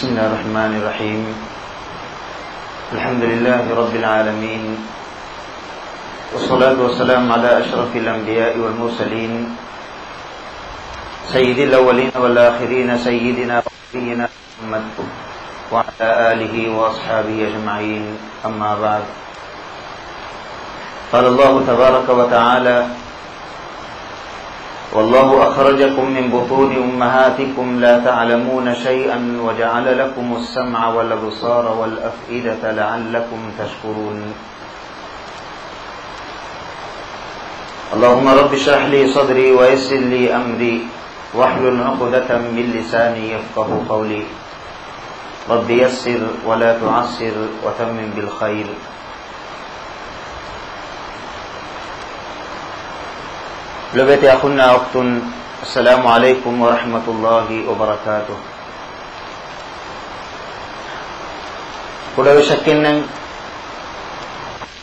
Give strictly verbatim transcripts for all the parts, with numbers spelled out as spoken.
بسم الله الرحمن الرحيم. الحمد لله رب العالمين. والصلاة والسلام على أشرف الأنبياء والمرسلين. سيد الأولين والآخرين سيدنا ونبينا محمد وعلى آله وأصحابه أجمعين. أما بعد. قال الله تبارك وتعالى: والله أخرجكم من بطون أمهاتكم لا تعلمون شيئا وجعل لكم السمع والأبصار والأفئدة لعلكم تشكرون. اللهم رب اشرح لي صدري ويسر لي أمري واحلل عقدة من لساني يفقه قولي. رب يسر ولا تعسر وتمم بالخير. ލޮބުވެތި އަޚުންނާ އުޚްތުން، އައްސަލާމު ޢަލައިކުމް ވަރަޙްމަތުﷲ ވަބަރަކާތުހު. ކުޑަވެސް ޝައްކެއްނެތް،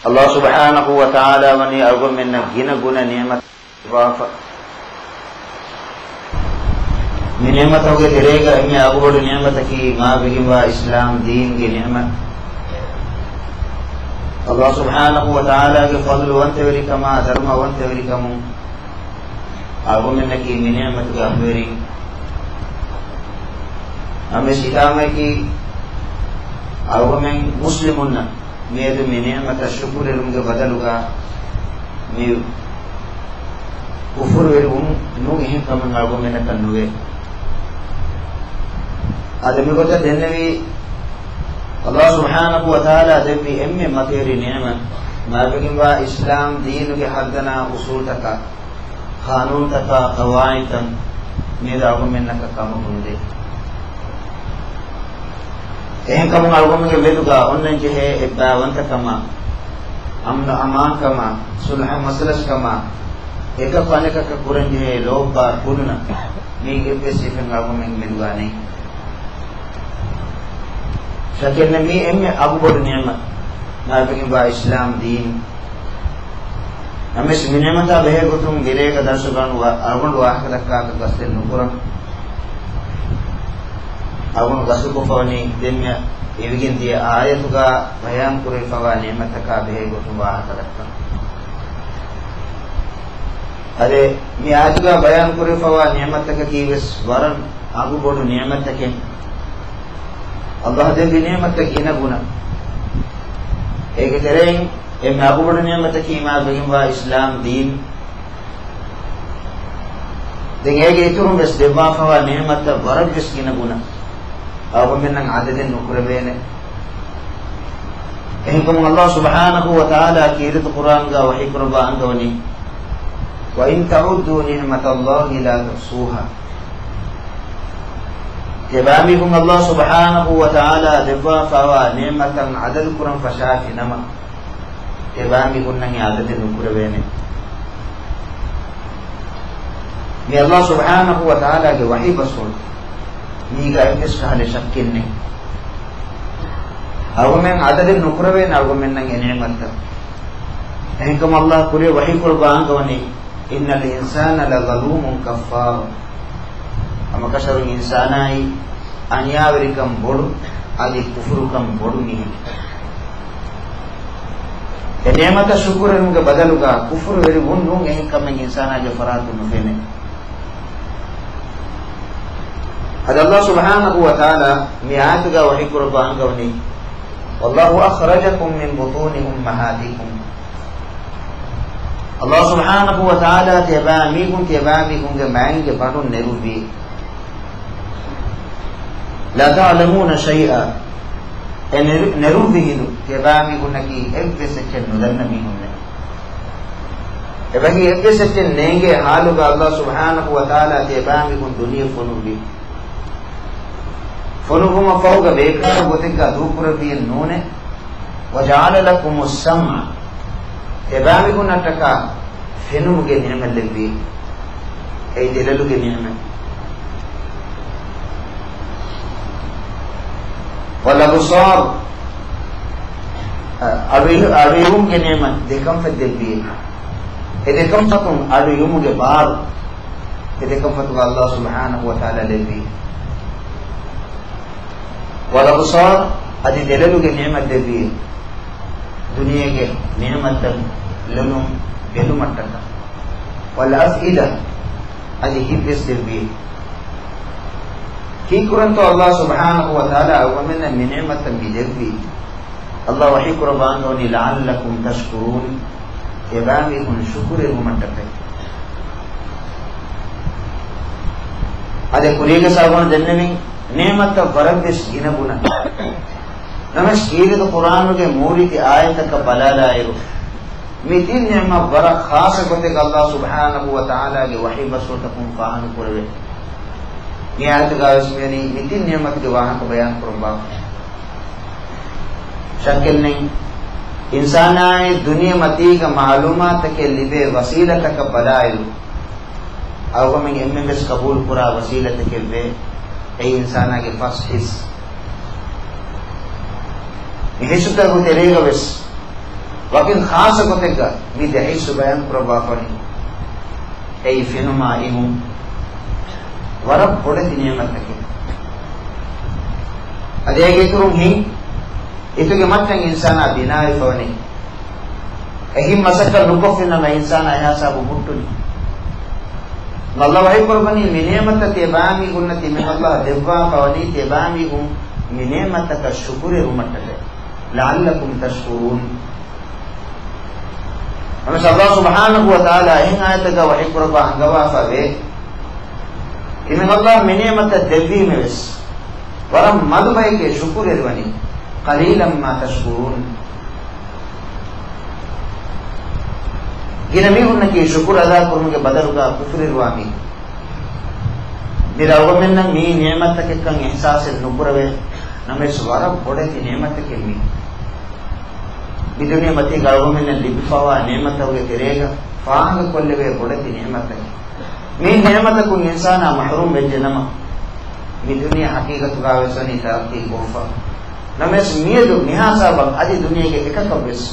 ﷲ ސުބްޙާނަހޫ ވަތަޢާލާ ވަނީ އަޅުގަނޑުމެންނަށް ގިނަ ގުނަ ނިޢުމަތް ދެއްވާފަ. މި ނިޢުމަތުގެ ތެރޭގަ އެންމެ އަގުބޮޑު ނިޢުމަތަކީ މާބެގިންވާ އިސްލާމް ދީންގެ ނިޢުމަތް. ﷲ ސުބްޙާނަހޫ ވަތަޢާލާގެ ފަޟްލުވަންތަވެރިކަމާ، ދަރުމަވަންތަވެރިކަމުން އަޅުގަނޑުމެންނަކީ މި ނިޢުމަތުގެ އަހުލުވެރިން. ނަމަވެސް ހިތާމައަކީ އަޅުގަނޑުމެން މުސްލިމުންނަށް މިއަދު މި ނިޢުމަތަށް ޝުކުރުވެރިވުމުގެ ބަދަލުގަ މި ކުފުރުވެރިވުން ނޫން އެހެން ކަމެއް އަޅުގަނޑުމެންނަކަށް ނުވޭ. އަދި މިގޮތަށް ދެންނެވީ، ﷲ ސުބްޙާނަހޫ ވަތަޢާލާ ދެއްވި އެންމެ މަތިވެރި ނިޢުމަތް، މާބެގިންވާ އިސްލާމް ދީނުގެ ޙައްދަނާ އުޞޫލުތަކާ، ޤާނޫނުތަކާ، ޤަވާޢިދުތައް މިއަދު އަޅުގަނޑުމެންނަކަށް ކަމަކު ނުދޭ. އެހެންކަމުން އަޅުގަނޑުމެންގެ މެދުގަ އޮންނަންޖެހޭ އެއްބައިވަންތަކަމާ، އަމްނު އަމާންކަމާ، ޞުލްޙަ މަސަލަސްކަމާ، އެކަކު އަނެކަކަށް ކުރަންޖެހޭ ލޯބިބާ ކުދިން މީގެ އެއްވެސް ހިފެއް އަޅުގަނޑުމެންގެ މެދުގަ ނެތް. ޝައްކެއްނެތް މީ އެންމެ އަގުބޮޑު ނިޢުމަތް، މާބެގިންވާ އިސްލާމް ދީން. ނަމަވެސް މި ނިޢުމަތާ ބެހޭގޮތުން މިރޭގަ ދަރުސުގަނޑު ވަ-، އަޅުގަނޑު ވާހަކަދައްކާކަށް ގަސްދެއް ނުކުރަން. އަޅުގަނޑު ގަސްދުކޮށްފަވަނީ ދެންމެ އިވިގެން ދިޔަ އާޔަތުގަ ބަޔާން ކުރެވިފަވާ ނިޢުމަތަކާ ބެހޭގޮތުން ވާހަކަދައްކަން. އަދި މި އާޔަތުގަ ބަޔާން ކުރެވިފަވާ ނިޢުމަތަކަކީ ވެސް ވަރަށް އަގުބޮޑު ނިޢުމަތަކެއް. ﷲ ދެއްވި ނިޢުމަތައް ގިނަ ގުނަ. އޭގެ ތެރެއިން އެންމެ އަގުބޮޑު ނިޢުމަތަކީ މާބެގިންވާ އިސްލާމް ދީން. ދެން އޭގެ އިތުރުން ވެސް ދެއްވާފަވާ ނިޢުމަތްތައް ވަރަށް ވެސް ގިނަ ގުނަ. އަޅުގަނޑުމެންނަށް އަދަދެއް ނުކުރެވޭނެ. އެހެންކަމުން ﷲ ސުބްޙާނަހޫ ވަތަޢާލާ ކީރިތި ޤުރްއާންގަ ވަޙީކުރައްވާ އަންގަވަނީ، وَإِن تَعُدُّوا نِعْمَتَ اللَّهِ لَا تُحْصُوهَا. ތިޔަބައިމީހުން ﷲ ސުބްޙާނަހޫ ވަތަޢާލާ ދެއްވާފަވާ ނިޢުމަތަށް އަދަދު ކުރަން ފަށާފި ނަމަ، ތިޔަބައިމީހުންނަށް އެ އަދަދެއް ނުކުރެވޭނެ. މި ﷲ ސުބްޙާނަހޫ ވަތަޢާލާގެ ވަޙީ ބަސްފުޅު. މީގަ އެއްވެސް ކަހަލަ ޝައްކެއް ނެތް. އަޅުގަނޑުމެން އަދަދެއް ނުކުރެވޭނެ އަޅުގަނޑުމެންނަށް އެ ނިޢުމަތަށް. އެހެންކަމުން ﷲ ކުރިޔަށް ވަޙީކުރައްވާ އަންގަވަނީ، إِنَّ الْإِنسَانَ لَظَلُومٌ كَفَّارٌ. ހަމަކަށަވަރުން އިންސާނާއީ އަނިޔާވެރިކަން ބޮޑު، އަދި ކުފުރުކަން ބޮޑު މީހެކެވެ. އެ ނިޢުމަތަށް ޝުކުރުވުމުގެ ބަދަލުގަ ކުފުރުވެރިވުން ނޫން އެހެން ކަމެއް އިންސާނާގެ ފަރާތުން ނުފެނޭ. އަދި ﷲ ސުބްޙާނަހޫ ވަތަޢާލާ މި އާޔަތުގަ ވަޙީކުރައްވާ އަންގަވަނީ، وَاللَّهُ أَخْرَجَكُم مِّن بُطُونِ أُمَّهَاتِكُمْ. ﷲ ސުބްޙާނަހޫ ވަތަޢާލާ ތިޔަބައިމީހުން ތިޔަބައިމީހުންގެ މައިންގެ ބަނޑުން ނެރުއްވި. لَا تَعْلَمُونَ شَيْئًا. އެ ނެރު-، ނެރުއްވި ހިނދު ތިޔަބައިމީހުންނަކީ އެއްވެސް އެއްޗެއް ނުދަންނަ މީހުންނެވެ. އެބަހީ އެއްވެސް އެއްޗެއް ނޭނގޭ ހާލުގަ ﷲ ސުބްޙާނަހޫ ވަތަޢާލާ ތިޔަބައިމީހުން ދުނިޔެ ފޮނުއްވި. ފޮނުއްވުމަށްފަހުގަ ބޭކާރު ގޮތެއްގަ ދޫކުރެއްވިއެއް ނޫނޭ. وَجَعَلَ لَكُمُ السَّمْعَ. ތިޔަބައިމީހުންނަށްޓަކާ ފެނުމުގެ ނިޢުމަތް ލެއްވި. އެއީ ދެލޮލުގެ ނިޢުމަތް. وَالْأَبْصَارَ، އަ-، އަޑު-، އަޑުއިވުމުގެ ނިޢުމަތް، ދެކަންފަތް ދެއްވި. އެ ދެކަންފަތުން އަޑުއިވުމުގެ ބާރު، އެ ދެކަންފަތުގަ ﷲ ސުބްޙާނަހޫ ވަތަޢާލާ ލެއްވި. والأبصار، އަދި ދެލޮލުގެ ނިޢުމަތް ދެއްވިއޭ. ދުނިޔޭގެ ނިޢުމަތްތައް ލޮލުން ބެލުމަށްޓަކާ. والأفئدة، އަދި ހިތްވެސް ދެއްވިއޭ. ކީއްކުރަންތޯ ﷲ ސުބްޙާނަހޫ ވަތަޢާލާ އަޅުގަނޑުމެންނަށް މި ނިޢުމަތްތައް މި ދެއްވީ؟ ﷲ ވަޙީކުރައްވާ އަންގަވަނީ لعلكم تشكرون، ތިޔަބައިމީހުން ޝުކުރުވެރިވުމަށްޓަކައި. އަދި ކުރީގަ ސާބަން ދެންނެވިން ނިޢުމަތަށް ވަރަށްވެސް ގިނަ ގުނަ. ނަމަވެސް ކީރިތި ޤުރްއާނުގެ މޫރިތި އާޔަތަކަށް ބަލާލާއިރު، މި ތިން ނިޢުމަތް ވަރަށް ޚާއްޞަ ގޮތެއްގަ ﷲ ސުބްޙާނަހޫ ވަތަޢާލާގެ ވަޙީ ބަސްފުޅުތަކުން ފާހަގަކުރެވޭ. މި އާޔަތުގައިވެސް މިވަނީ މި ތިން ނިޢުމަތުގެ ވާހަކަ ބަޔާން ކުރައްވާފަ. ޝައްކެއްނެތް، އިންސާނާއަށް ދުނިޔެމަތީގަ މަޢުލޫމާތުތަކެއް ލިބޭ ވަސީލަތަކަށް ބަލާއިރު، އަޅުގަނޑުމެން އެންމެންވެސް ޤަބޫލުކުރާ ވަސީލަތެކެވެ. އެއީ އިންސާނާގެ ފަސް ހިސް. މި ހިއްސުތަކުގެ ތެރޭގަވެސް ވަކިން ޚާއްޞަ ގޮތެއްގަ މި ދެ ހިއްސު ބަޔާން ކުރައްވާފަވަނީ. އެއީ ފެނުމާ އިވުން ވަރަށް ބޮޑެތި ނިޢުމަތްތަކެއް. އަދި އޭގެ އިތުރުން ހިތް، ހިތުގެ މައްޗަށް އިންސާނާ ބިނާވެފަވަނީ. އެ ހިތް މަސައްކަތް ނުކޮށްފިނަމަ އިންސާނާ އެހާ ހިސާބު ހުއްޓުނީ. ﷲ ވަޙީކުރައްވަނީ މި ނިޢުމަތަށް ތިޔަބައިމީހުންނަށް ތިމެން ﷲ ދެއްވާފަވަނީ ތިޔަބައިމީހުން މި ނިޢުމަތަކަށް ޝުކުރުވެރިވުމަށްޓަކައި. لعلكم تشكرون. ނަމަވެސް ﷲ ސުބްޙާނަހޫ ވަތަޢާލާ އެހެން އާޔަތެއްގަ ވަޙީކުރައްވާ އަންގަވާފަވޭ. ތިމެން ﷲ މި ނިޢުމަތަށް ދެއްވީމެވެސް، ވަރަށް މަދު ބަޔެކޭ ޝުކުރުވެރިވަނީ. قليلا ما تشكرون. ގިނަ މީހުންނަކީ ޝުކުރު އަދާކުރުމުގެ ބަދަލުގަ ކުފުރުވެރިވާ މީހުން. މި އަޅުގަނޑުމެންނަށް މީ ނިޢުމަތަކެއްކަން އިޙްސާސެއް ނުކުރެވޭ. ނަމަވެސް ވަރަށް ބޮޑެތި ނިޢުމަތެކޭ މީ. މި ދުނިޔެމަތީގަ އަޅުގަނޑުމެންނަށް ލިބިފަވާ ނިޢުމަތުގެ ތެރޭގަ ފާހަގަކޮށްލެވޭ ބޮޑެތި ނިޢުމަތެއް. މި ނިޢުމަތަކުން އިންސާނާ މަޙްރޫމް ވެއްޖެ ނަމަ، މި ދުނިޔެ ޙަޤީޤަތުގަވެސް ވަނީ ތަރައްޤީ ކޮށްފަ. ނަމަވެސް މިއަދު މިހާ ހިސާބަށް އަދި ދުނިޔޭގެ އެކަކަށްވެސް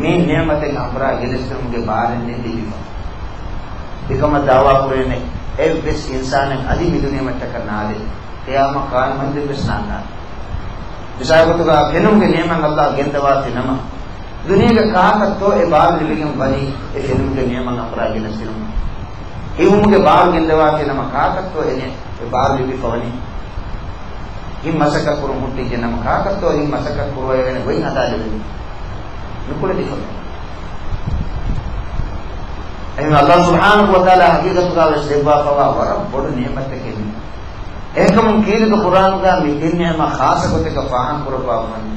މި ނިޢުމަތެއް އަނބުރާ ގެނެސްދިނުމުގެ ބާރެއް ނެތް ލިބިފަ. އެކަމަށް ދަޢުވާ ކުރޭނެ އެއްވެސް އިންސާނެއް އަދި މި ދުނިޔެމައްޗަކަށް ނާދޭ. ޤިޔާމަތް ޤާއިމްވަންދެންވެސް ނާންނާނެ. މިސާލުގޮތުގަ ފެނުމުގެ ނިޢުމަތް ﷲ ގެންދަވާތި ނަމަ، ދުނިޔޭގަ ކާކަށްތޯ އެ ބާރު ލިބިގެން ވަނީ އެ ފެނުމުގެ ނިޢުމަތް އަނބުރާ ގެނެސްދިނުމަށް؟ އިވުމުގެ ބާރު ގެންދަވާތި ނަމަ ކާކަށްތޯ އެ ނި-، އެ ބާރު ލިބިފަވަނީ؟ ހިތް މަސައްކަތް ކުރުން ހުއްޓިއްޖެ ނަމަ ކާކަށްތޯ ހިތް މަސައްކަތް ކުރުވައިގެން ގޮތް ހަދާލެވެނީ؟ ނުކުޅެދިފަވޭ. އެހެން ﷲ ސުބްޙާނަހޫ ވަތަޢާލާ ޙަޤީޤަތުގަވެސް ދެއްވާފަވާ ވަރަށް ބޮޑު ނިޢުމަތެކޭ މީ. އެހެންކަމުން ކީރިތި ޤުރްއާނުގަ މި ތިން ނިޢުމަތް ޚާއްޞަ ގޮތެއްގަ ފާހަގަކުރައްވާފަވަނީ.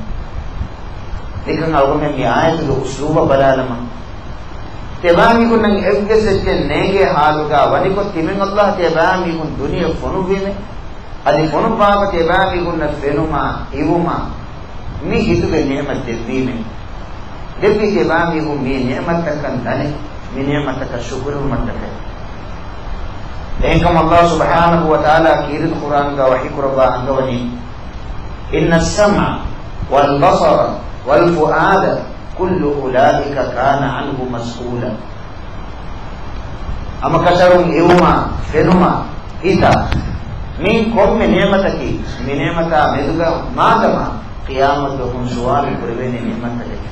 ނިކަން އަޅުގަނޑުމެން މި އާޔަތުގެ އުސްލޫބަށް ބަލާލަމާ، ތިޔަބައިމީހުންނަށް އެއްވެސް އެއްޗެއް ނޭނގޭ ޙާލުގަ ވަނިކޮށް، ތިމެން ﷲ ތިޔަބައިމީހުން ދުނިޔެ ފޮނުއްވީމޭ، އަދި ފޮނުއްވާފަ ތިޔަބައިމީހުންނަށް ފެނުމާ، އިވުމާ، މި ހިތުގެ ނިޢުމަތް ދެއްވީމޭ. ދެއްވީ ތިޔަބައިމީހުން މި ނިޢުމަތްތަކަށް ދަނެ، މި ނިޢުމަތަކަށް ޝުކުރުވުމަށްޓަކައި. އެހެންކަމުން ﷲ ސުބްޙާނަހޫ ވަތަޢާލާ ކީރިތި ޤުރްއާނުގަ ވަޙީކުރައްވާ އަންގަވަނީ، إن السمع والبصر والفؤاد كل أولئك كان عنه مسؤولا. ހަމަކަށަވަރުން އިވުމާ، ފެނުމާ، ހިތާ، މި ކޮންމެ ނިޢުމަތަކީ، މި ނިޢުމަތާ މެދުގަ މާދަމާ ޤިޔާމަތްދުވަހުން ސުވާލު ކުރެވޭނެ ނިޢުމަތްތަކެއް.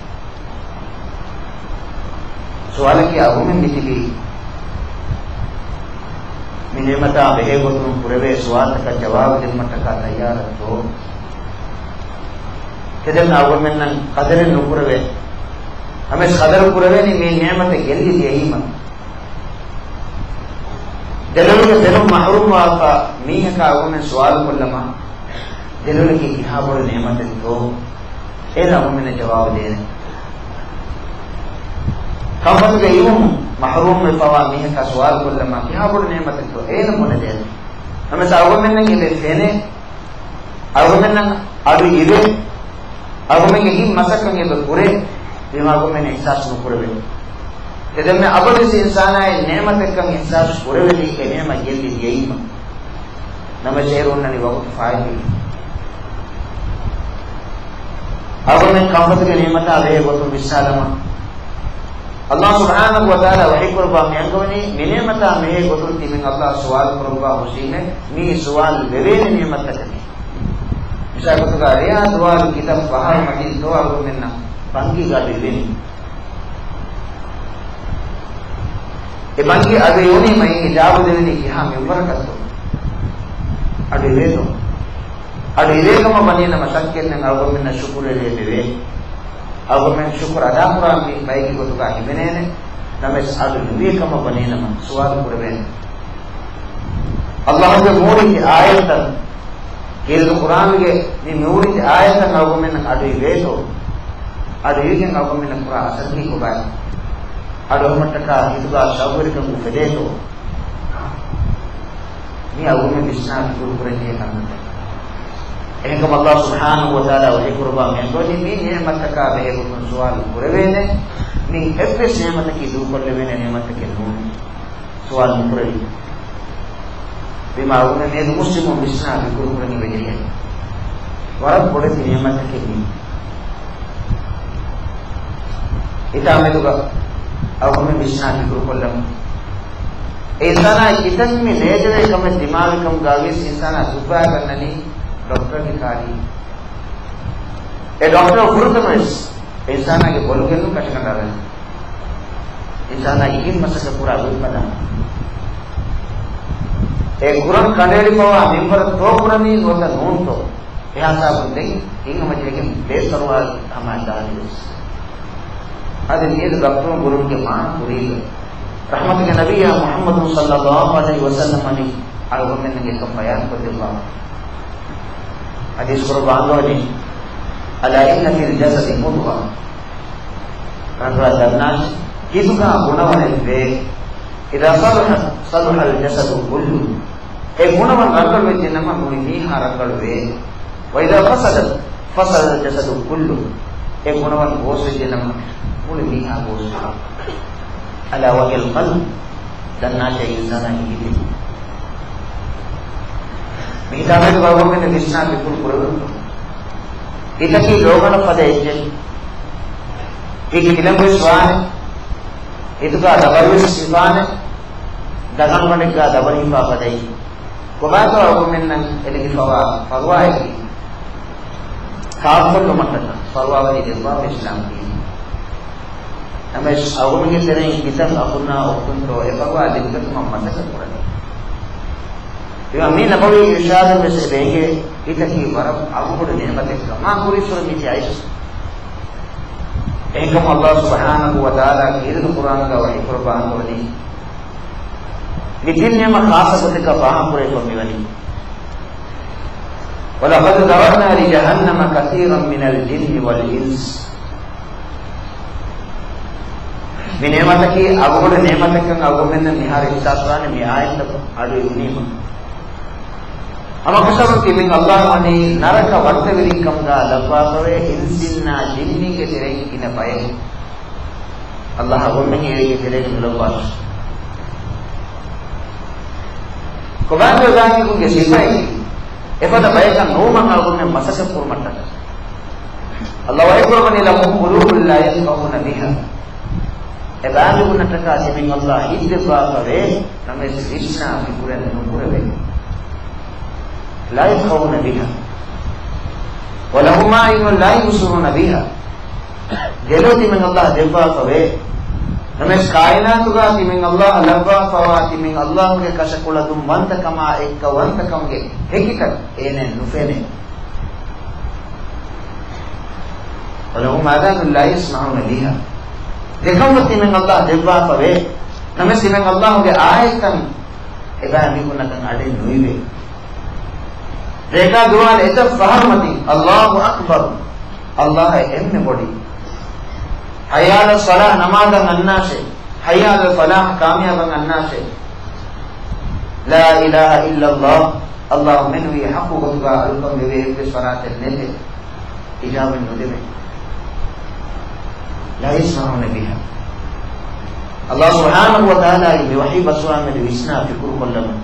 ސުވާލަކީ އަޅުގަނޑުމެން މިތިބީ މި ނިޢުމަތާ ބެހޭ ގޮތުން ކުރެވޭ ސުވާލުތަކަށް ޖަވާބު ދިނުމަށްޓަކާ ތައްޔާރަށްތޯ؟ ތެދެން އަޅުގަނޑުމެންނަށް ޤަދަރެއް ނުކުރެވޭ. ނަމަވެސް ޤަދަރު ކުރެވޭނީ މި ނިޢުމަތެއް ގެއްލި ދިޔައީމަ. ދެލޮލުގެ ފެނުން މަޙްރޫމްވާފަ މީހަކާ އަޅުގަނޑުމެން ސުވާލު ކޮށްލަމާ، ދެލޮލަކީ ކިހާ ބޮޑު ނިޢުމަތެއްތޯ؟ އޭނަ އަޅުގަނޑުމެންނަށް ޖަވާބު ދޭނެ. ކަންފަތުގެ އިވުމުން މަޙްރޫމްވެފަވާ މީހަކާ ސުވާލު ކޮށްލަމާ، ކިހާ ބޮޑު ނިޢުމަތެއްތޯ؟ އޭނަ ބުނެދޭނެ. ނަމަވެސް އަޅުގަނޑުމެންނަށް އެބަ ފެނޭ، އަޅުގަނޑުމެންނަށް އަޑު އިވޭ، އަޅުގަނޑުމެންގެ ހިތް މަސައްކަތް އެބަ ކުރޭ، ވީމާ އަޅުގަނޑުމެން އިޙްސާސް ނުކުރެވޭ. އެދެންމެ އަބަދުވެސް އިންސާނާއަށް ނިޢުމަތެއްކަން އިޙްސާސް ކުރެވެލީ އެ ނިޢުމަތް ގެއްލި ދިޔައީމަ. ނަމަވެސް އޭރު އޮންނަނީ ވަގުތު ފާއިތުވި. އަޅުގަނޑުމެން ކަންފަތުގެ ނިޢުމަތާ ބެހޭ ގޮތުން ވިއްސާލަމާ، ﷲ ސުބްޙާނަހޫ ވަތަޢާލާ ވަޙީކުރައްވާ މި އަންގަވަނީ މި ނިޢުމަތާ ބެހޭ ގޮތުން ތިމެން ﷲ ސުވާލު ކުރައްވާ ހުށީމޭ، މީ ސުވާލު ވެވޭނެ ނިޢުމަތްތަކަކީ. މިސާލުގަ ރެޔާ ދުވާލު ކިތައް ފަހަރު މަތިންތޯ އަޅުގަނޑުމެންނަށް ބަންގި އަޑު އިވެނީ. އެ ބަންގި އަޑު އިވުނީމައި ހިޖާބު ދެވެނީ ކިހާ މިންވަރަކަށްތޯ؟ އަޑު އިވޭތޯ؟ އަޑު އިވޭ ކަމަށް ވަނީނަމަ ޝައްކެއްނެތް އަޅުގަނޑުމެންނަށް ޝުކުރު ލެއްވެވޭ. އަޅުގަނޑުމެން ޝުކުރު އަދާ ކުރާން މި ބައެއްގެ ގޮތުގަ ހިމެނޭނެ. ނަމަވެސް އަޑު ނުވިޔަ ކަމަށް ވަނީނަމަ ސުވާލު ކުރެވޭނެ. ﷲ ގެ މޫނުގެ އާޔަތްތައް، ކީރިތި ޤުރްއާނުގެ މި މޫރިތި އާޔަތްތައް އަޅުގަނޑުމެންނަށް އަޑު އިވޭތޯ؟ އަޑު އިވިގެން އަޅުގަނޑުމެންނަށް ކުރާ އަސަރަކީ ކޮބާ؟ އަޑު އެހުމަށްޓަކާ ހިތުގަ ޝައްވެރިކަން އުފެދޭތޯ؟ މި އަޅުގަނޑުމެން ވިސްނާ ފިކުރު ކުރަންޖެހޭ ކަންތައް. އެހެންކަމުން ﷲ ސުބްޙާނަހޫ ވަތަޢާލާ ވަޙީ ކުރައްވާ މިއަންގަވަނީ މި ނިޢުމަތްތަކާ ބެހޭގޮތުން ސުވާލު ކުރެވޭނެ. މި އެއްވެސް ނިޢުމަތަކީ ދޫކޮށްލެވޭނެ ނިޢުމަތަކެއް ނޫން. ސުވާލު ނުކުރެވި. ވީމާ އަޅުގަނޑުމެން މިއަދު މުސްލިމުން ވިސްނާ ފިކުރު ކުރަން އެބަޖެހޭ. ވަރަށް ބޮޑެތި ނިޢުމަތަކެއް މީ. ހިތާމައެދުގަ އަޅުގަނޑުމެން ވިސްނާ ފިކުރު ކޮށްލަމު. އެ އިންސާނާ ކިތަންމެ ނޭދެވޭ ކަމެއް ދިމާވިކަމުގަ ވިޔަސް އިންސާނާ ދުއްވާގަންނަނީ ޑޮކްޓަރގެ ކާރީ. އެ ޑޮކްޓަރ ފުރަތަމަވެސް އިންސާނާގެ ބޮލުގެންނު ކަށަކަނޑާލަނީ. އިންސާނާ އިހިން މަސައްކަތް ކުރާ ގޮތް ބަލާ. އެ ކުރަން ކަނޑައެޅިފަވާ މިންވަރަށް ތޯ ކުރަނީ ނުވަތަ ނޫންތޯ؟ އެހާ ހިސާބުން ދެން ހިތްހަމަޖެހިގެން ބޭސްފަރުވާ ހަމަ ދާނެވެސް. އަދި މިއަދު ޑޮކްޓަރުން ބުރުންގެ މާ ކުރީގަ ރަޙްމަތުގެ ނަބިއްޔާ މުޙައްމަދު ޞައްލައްލާހު ޢަލައިހި ވަސައްލަމަ ވަނީ އަޅުގަނޑުމެންނަށް އެކަން ބަޔާން ކޮށްދެއްވާ. ޙަދީޘް ކުރައްވާ އަންގަވަނީ، "ألا إن في الجسد مضغة." ރަނގަޅަށް ދަންނާށި، ހިތުގަ ގުނަވަނެއްވޭ. "إذا صلحت صلح الجسد كله." އެ ގުނަވަން ރަނގަޅުވެއްޖެ ނަމަ މުޅި މީހާ ރަނގަޅުވޭ. "وإذا فسدت فسد الجسد كله." އެ ގުނަވަން ގޯސްވެއްޖެ ނަމަ މުޅި މީހާ ގޯސްވޭ. "ألا وهي القلب." ދަންނާށޭ އިންސާނާގެ ހިތެއް. މި ހިތާމައެދު ބައްވަމެން ވިސްނާ ފިކުރު ކުރެވުނު. ހިތަކީ ލޯގަނޑަށް ފަދަ އެއްޗެއް. ހިތް ކިލަނބުވެސް ވާނެ. ހިތުގަ ދަބަރުވެސް ހިފާނެ. ދަގަނޑުގަނޑެއްގަ ދަބަރު ހިފާ ފަދައި. ކޮބާތޯ އަޅުގަނޑުމެންނަށް އެ ލިބިފަވާ ފަރުވާއަކީ؟ ކާކުކޮށްލުމަށްޓަކާ ފަރުވާވަނީ ދެއްވާފަ އިސްލާމް ދީން. ނަމަވެސް އަޅުގަނޑުގެ ތެރެއިން ކިތަން އަޚުންނާ އުޚްތުންތޯ އެ ފަރުވާ ލިބިގަތުމަށް މަސައްކަތް ކުރަނީ. އިމާމް މީ ނަބަވީ އިރުޝާދުން ވެސް އެބަ އެނގޭ ހިތަކީ ވަރަށް އަގުބޮޑު ނިޢުމަތެއްކަމާ ކުރީއްސުރެ މިތި އައިސް. އެހެންކަމުން ﷲ ސުބްޙާނަހޫ ވަތަޢާލާ ކީރިތި ޤުރްއާނުގަ ވަޙީ ކުރައްވާ އަންގަވަނީ، މި ތިން ނިޢުމަތް ޚާއްޞަ ގޮތެއްގަ ފާހަގަކުރެވިފަ މިވަނީ. "ولقد ذرأنا لجهنم كثيرا من الجن والإنس." މި ނިޢުމަތަކީ އަގުބޮޑު ނިޢުމަތެއްކަން އަޅުގަނޑުމެންނަށް މިހާރު އިޙްސާސްވާނެ މި އާޔަތްތައް އަޑު އިވުނީމަ. ހަމަކަށަވަރުން ތިމިން ﷲ ވަނީ ނަރަކަ ވަންތަވެރިން ކަމުގަ ލައްވާފަވޭ އިންސިންނާ ޖިންނިންގެ ތެރެއިން ގިނަ ބަޔެއް. ﷲ އަޅުގަނޑުމެން އެއީގެ ތެރޭގަ ނުލައްވާށި. ކޮބާތޯ އެބައިމީހުންގެ ސިފައަކީ؟ އެފަދަ ބަޔަކަށް ނުވުމަށް އަޅުގަނޑުމެން މަސައްކަތް ކުރުމަށްޓަކާ. ﷲ ވަޙީ ކުރައްވަނީ، "لهم قلوب لا يفقهون بها." އެބައިމީހުންނަށްޓަކާ ތިމިން ﷲ ހިތްދެއްވާފަވޭ، ނަމަވެސް ވިސްނާ ފިކުރެއް ނުކުރެވޭ. لا يفقهون بها. ولهم أعين لا يبصرون بها. ދެލޯ ތިމެން ﷲ ދެއްވާފަވޭ. ނަމަވެސް ކާއިނާތުގަ ތިމެން ﷲ ލައްވާފަވާ ތިމެން ﷲ ގެ ކަށަކުޅަދުން ވަންތަކަމާ އެއްކަ ވަންތަކަމުގެ ހެކިތައް އޭނައަށް ނުފެނޭ. ولهم آذان لا يسمعون بها. ދެކަން ތިމެން ﷲ ދެއްވާފަވޭ. ނަމަވެސް ތިމެން ﷲ ގެ އާޔަތްތައް އެބައިމީހުންނަކަށް އަޑެއް ނުއިވޭ. ރޭގަ ދުވާލު އެތައް ފަހަރު މަތިން، الله أكبر، ﷲ އެންމެ ބޮޑި. حي على الصلاة، ނަމާދަށް އަންނާށޭ. حي على الفلاح، ކާމިޔާބަށް އަންނާށޭ. لا إله إلا الله، ﷲ މެނުވީ ޙައްޤު ގޮތުގަ އަޅުކަން ވެވޭ އެއްވެސް ފަރާތެއް ނެތޭ. އިޖާބަތް ނުދެވޭ. لا يسمعون بها. ﷲ ސުބްޙާނަހޫ ވަތަޢާލާގެ މި ވަޙީ ބަސްފުޅާމެދު ވިސްނާ ފިކުރު ކޮށްލަމުން.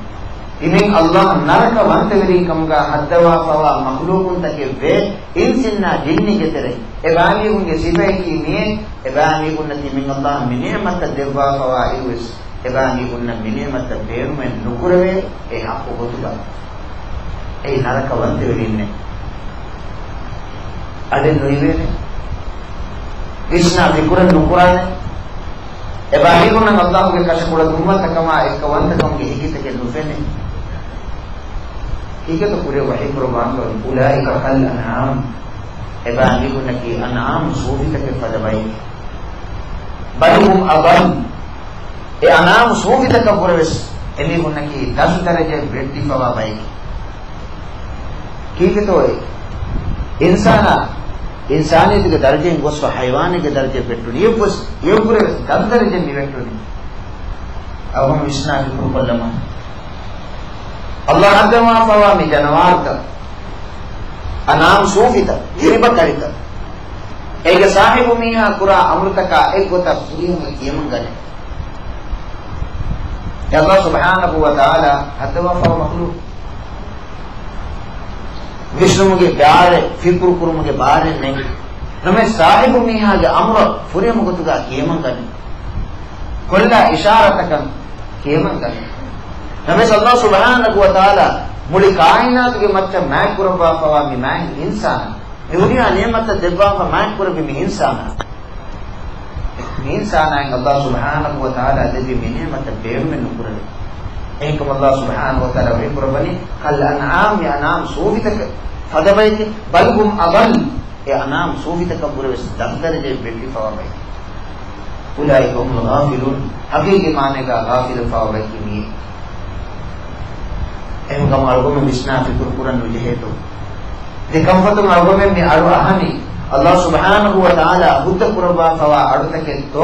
ތިމިން ﷲ ނަރަކަ ވަންތަވެރިން ކަމުގަ ހައްދަވާފަވާ މަޚްލޫޤުންތަކެއް ވޭ، އިންސިންނާ ޖިންނިންގެ ތެރެއިން. އެބައިމީހުންގެ ސިފައަކީ މިއޭ، އެބައިމީހުންނަށް ތިމިން ﷲ މި ނިޢުމަތްތައް ދެއްވާފަވާ އިރުވެސް، އެބައިމީހުންނަށް މި ނިޢުމަތްތައް ބޭނުމެއް ނުކުރެވޭ، އެ ޙައްޤު ގޮތުގަ. އެއީ ނަރަކަ ވަންތަވެރިންނޭ. އަޑެއް ނުއިވޭނެ. ވިސްނާ ފިކުރެއް ނުކުރާނެ. އެބައިމީހުންނަށް އައްލާހުގެ ކަށަކުޅަ ނުވަތަ ކަމާ އެއްކަ ވަންތަކަމުގެ އިނގިތަކެއް ނުފެނޭ. ކީކޭތޯ ކުރިޔަށް ވަޙީ ކުރައްވާން ދޯން؟ أولئك كالأنعام. އެބައިމީހުންނަކީ އަންޢާމް ސޫފިތަކެއް ފަދަ ބައެކޭ. بل هم أضل. އެ އަންޢާމް ސޫފިތަކަށްވުރެވެސް އެމީހުންނަކީ ދަށު ދަރަޖައެއް ވެއްޓިފަވާ ބައެކޭ. ކީކޭތޯ އެ އިންސާނާ، އިންސާނިއްޔަތުގެ ދަރަޖައިން ގޮސްފަ ޙައިވާނެއްގެ ދަރަޖައަށް ވެއްޓުނީ؟ އެއްވެސް، އެއަށްވުރެވެސް ދަށު ދަރަޖައެއް މި ވެއްޓުނީ. އަޅުގަނޑު ވިސްނާ ފިކުރުކޮށްލަމާ. އައްލާހު ހައްދަވާފަވާ މި ޖަނަވާރުތައް، އަންޢާމް ސޫފިތައް، ދިރިބަކަރިތައް، އޭގެ ސާހިބު މީހާ ކުރާ އަމުރުތަކާ އެއްގޮތަށް ފުރިހަމަ ކިޔަމަން ގަނެ. އެ އައްލާހު ސުބްޙާނަހޫ ވަތަޢާލާ ހައްދަވާފަވާ މަޚްލޫޤު. ވިސްނުމުގެ ބާރެއް، ފިކުރު ކުރުމުގެ ބާރެއް ނެތް. ނަމަވެސް ސާހިބު މީހާގެ އަމުރަށް ފުރިހަމަ ގޮތުގަ ކިޔަމަން ގަނެ. ކޮށްލާ އިޝާރާތަކަށް ކިޔަމަން ގަނެ. ނަމަވެސް އައްލާހު ސުބްޙާނަހޫ ވަތަޢާލާ މުޅި ކާއިނާތުގެ މައްޗަށް މާތް ކުރައްވާފަވާ މި މާތް އިންސާނާ، މި ހުރިހާ ނިޢުމަތްތައް ދެއްވާފަ މާތް ކުރެއްވި މި އިންސާނާ، މި އިންސާނާއިން އައްލާހު ސުބްޙާނަހޫ ވަތަޢާލާ ދެއްވި މި ނިޢުމަތަށް ބޭނުމެއް ނުކުރެވޭ. އެހެންކަމުން އައްލާހު ސުބްޙާނަހޫ ވަތަޢާލާ ވަޙީ ކުރައްވަނީ، كالأنعام، މި އަންޢާމް ސޫފިތަކެއް ފަދަ ބައެކޭ، بل هم أضل، އެ އަންޢާމް ސޫފިތަކަށްވުރެވެސް ދަށު ދަރަޖައެއް ވެއްޓިފަވާ ބައެކޭ. أولئك هم الغافلون، ޙަޤީޤީ މާނައިގަ ޣާފިލުވެފަވާ ބައެކީ މިއީ. އެހެންކަމުން އަޅުގަނޑުމެން ވިސްނާ ފިކުރު ކުރަން ނުޖެހޭތޯ؟ ދެ ކަންފަތުން އަޅުގަނޑުމެން މި އަޑު އަހަނީ، އައްލާހު ސުބްޙާނަހޫ ވަތަޢާލާ ހުއްދަ ކުރައްވާފަވާ އަޑުތަކެއްތޯ؟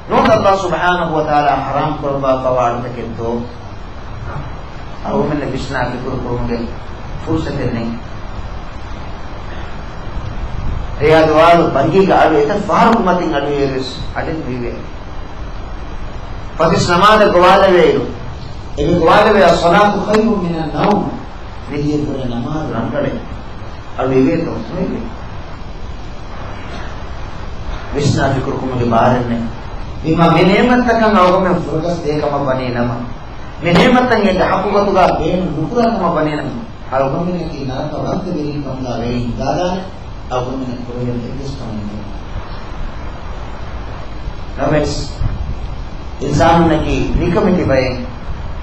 ނުވަތަ އައްލާހު ސުބްޙާނަހޫ ވަތަޢާލާ ޙަރާމް ކުރައްވާފަވާ އަޑުތަކެއްތޯ؟ އަޅުގަނޑުމެންނަށް ވިސްނާ ފިކުރު ކުރުމުގެ ފުރުޞަތެއް ނެތް. ރެޔާ ދުވާލު ބަންގީގަ އަޑު އެތައް ފަހަރަކު މަތިން އަޑުއިވޭވެސް އަޑެއް ނުއިވޭ. ފަތިސް ނަމާދަށް ގޮވާލެވޭއިރު، އެމީ ގޮވާލެވޭ، الصلاة خير من النوم، މިދިޔަ ކުރެ ނަމާދު ރަނގަޅޭ. އަޑު އިވޭތޯ؟ ނުއިވޭ. ވިސްނާ ފިކުރުކުރުމުގެ ބާރެއް ނެތް. ވީމާ މި ނިޢުމަތްތަކަށް އަޅުގަނޑުމެން ފުރަގަސް ދޭ ކަމަށް ވަނީ ނަމަ، މި ނިޢުމަތްތައް އޭގެ ޙައްޤު ގޮތުގަ ބޭނުން ނުކުރާ ކަމަށް ވަނީ ނަމަ، އަޅުގަނޑުމެންނަކީ ނަރަކަ ވަންތަވެރިން ކަމުގަ ވެރިން ހިނގާދާނެ. އަޅުގަނޑުމެން ކުރެވޭނެ އެއްވެސް ކަމެއް ނެތް. ނަމަވެސް، އިންސާނުންނަކީ ނިކަމެތި ބައެއް.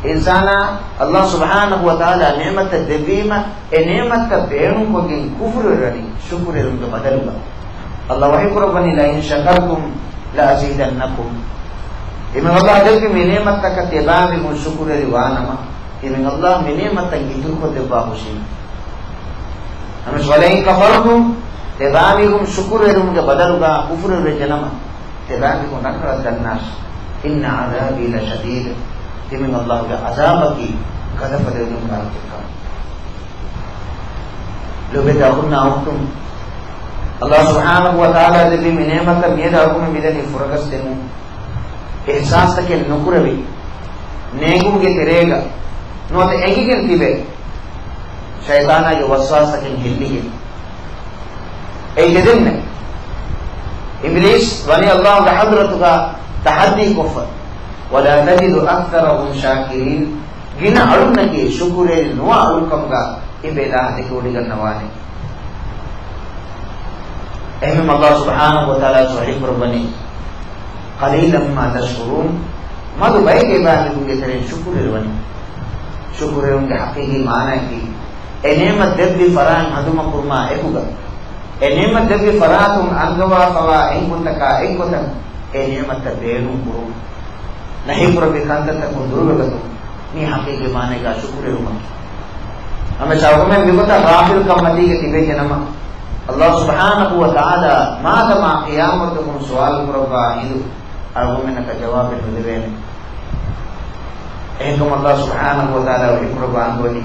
އިންސާނާ އައްލާހު ސުބްޙާނަހޫ ވަތަޢާލާ ނިޢުމަތްތައް ދެއްވީމަ، އެ ނިޢުމަތްތައް ބޭނުންކޮށްގެން ކުފުރުވެރިވަނީ ޝުކުރުވެރުމުގެ ބަދަލުގަ. އައްލާހު ވަޙީކުރައްވަނީ، لئن شكرتم لأزيدنكم. އެމެ އައްލާހު ދެއްވި މި ނިޢުމަތްތަކަށް ތިޔަބައިމީހުން ޝުކުރުވެރިވާނަމަ، ތިމަން އައްލާހު މި ނިޢުމަތްތައް އިތުރުކޮށްދެއްވާ ހުށީމަ. ނަމަވެސް، وَلَئِن كَفَرْتُمْ، ތިބާމީހުން ޝުކުރުވެރުމުގެ ބަދަލުގަ ކުފުރުވެއްޖެނަމަ، ތިބާމީހުން ރަނގަޅަށް ދަންނާށި. إِنَّ عَذَابِي لَشَدِيدٌ، ތިމަން އައްލާހުގެ ޢަޛާބަކީ ގަދަފަދައިން ބާރުކޮށްފަ. ލޯބިވެތި އަޚުންނާ އުޚްތުން، އައްލާހު ސުބްޙާނަހޫ ވަތަޢާލާ ދެއްވި މި ނިޢުމަތަށް މިއަދު އަޅުގަނޑުމެން މިދަނީ ފުރަގަސްދެމުން. އިޙްސާސްތަކެއް ނުކުރެވި، ނޭނގުމުގެ ތެރޭގަ ނުވަތަ އެނގިގެން ތިބެ، ޝައިޠާނާގެ ވަސްވާސްތަކެއް ހިއްލިގެން. އެއީ ތެދެއްނެތް. އިބްލީސް ވަނީ އައްލާހުގެ ޙަޟްރަތުގަ ތަޙައްދީ ކޮށްފަ، وَلَا تَجِدُ أَكْثَرَهُمْ شَاكِرِينَ. ގިނަ އަޅުންނަކީ ޝުކުރުވެރި ނުވާ އަޅުން ކަމުގަ އިބޭލާހަށް ދެކެވޮޑިގަންނަވާނެ. އެހެންވީމަ އައްލާހު ސުބްޙާނަހޫ ވަތަޢާލާ ވަޙީ ކުރައްވަނީ، قَلِيلًا مَا تَشْكُرُونَ. މަދު ބައެކޭ އިބާދަތުގެ ތެރެއިން ޝުކުރުވެރިވަނީ. ޝުކުރުވެރުމުގެ ޙަޤީޤީ މާނައަކީ، އެ ނިޢުމަތް ދެއްވި ފަރާތް ހަނދުމަކުރުމާ އެކުގަ، އެ ނިޢުމަތް ދެއްވި ފަރާތުން އަންގަވާފަވާ އެންގުންތަކާ އެއްގޮތަށް އެ ނިޢުމަތަށް ބޭނުން ކުރުން. ނަހީ ކުރެއްވި ކަންތައްތަކުން ދުރުވެގަތުން. މީ ޙަޤީޤީ މާނައިގަ ޝުކުރުވެރުމަކީ. ނަމަވެސް އަޅުގަނޑުމެން މިގޮތަށް ޣާފިލްކަން މަތީގަ ތިބެއްޖެ ނަމަ، އައްލާހު ސުބްޙާނަހޫ ވަތަޢާލާ މާދަމާ ޤިޔާމަތް ދުވަހުން ސުވާލު ކުރައްވާ ހިނދު އަޅުގަނޑުމެންނަކަށް ޖަވާބެއް ނުދެވޭނެ. އެހެންކަމުން އައްލާހު ސުބްޙާނަހޫ ވަތަޢާލާ ވަޙީ ކުރައްވާ އަންގަވަނީ،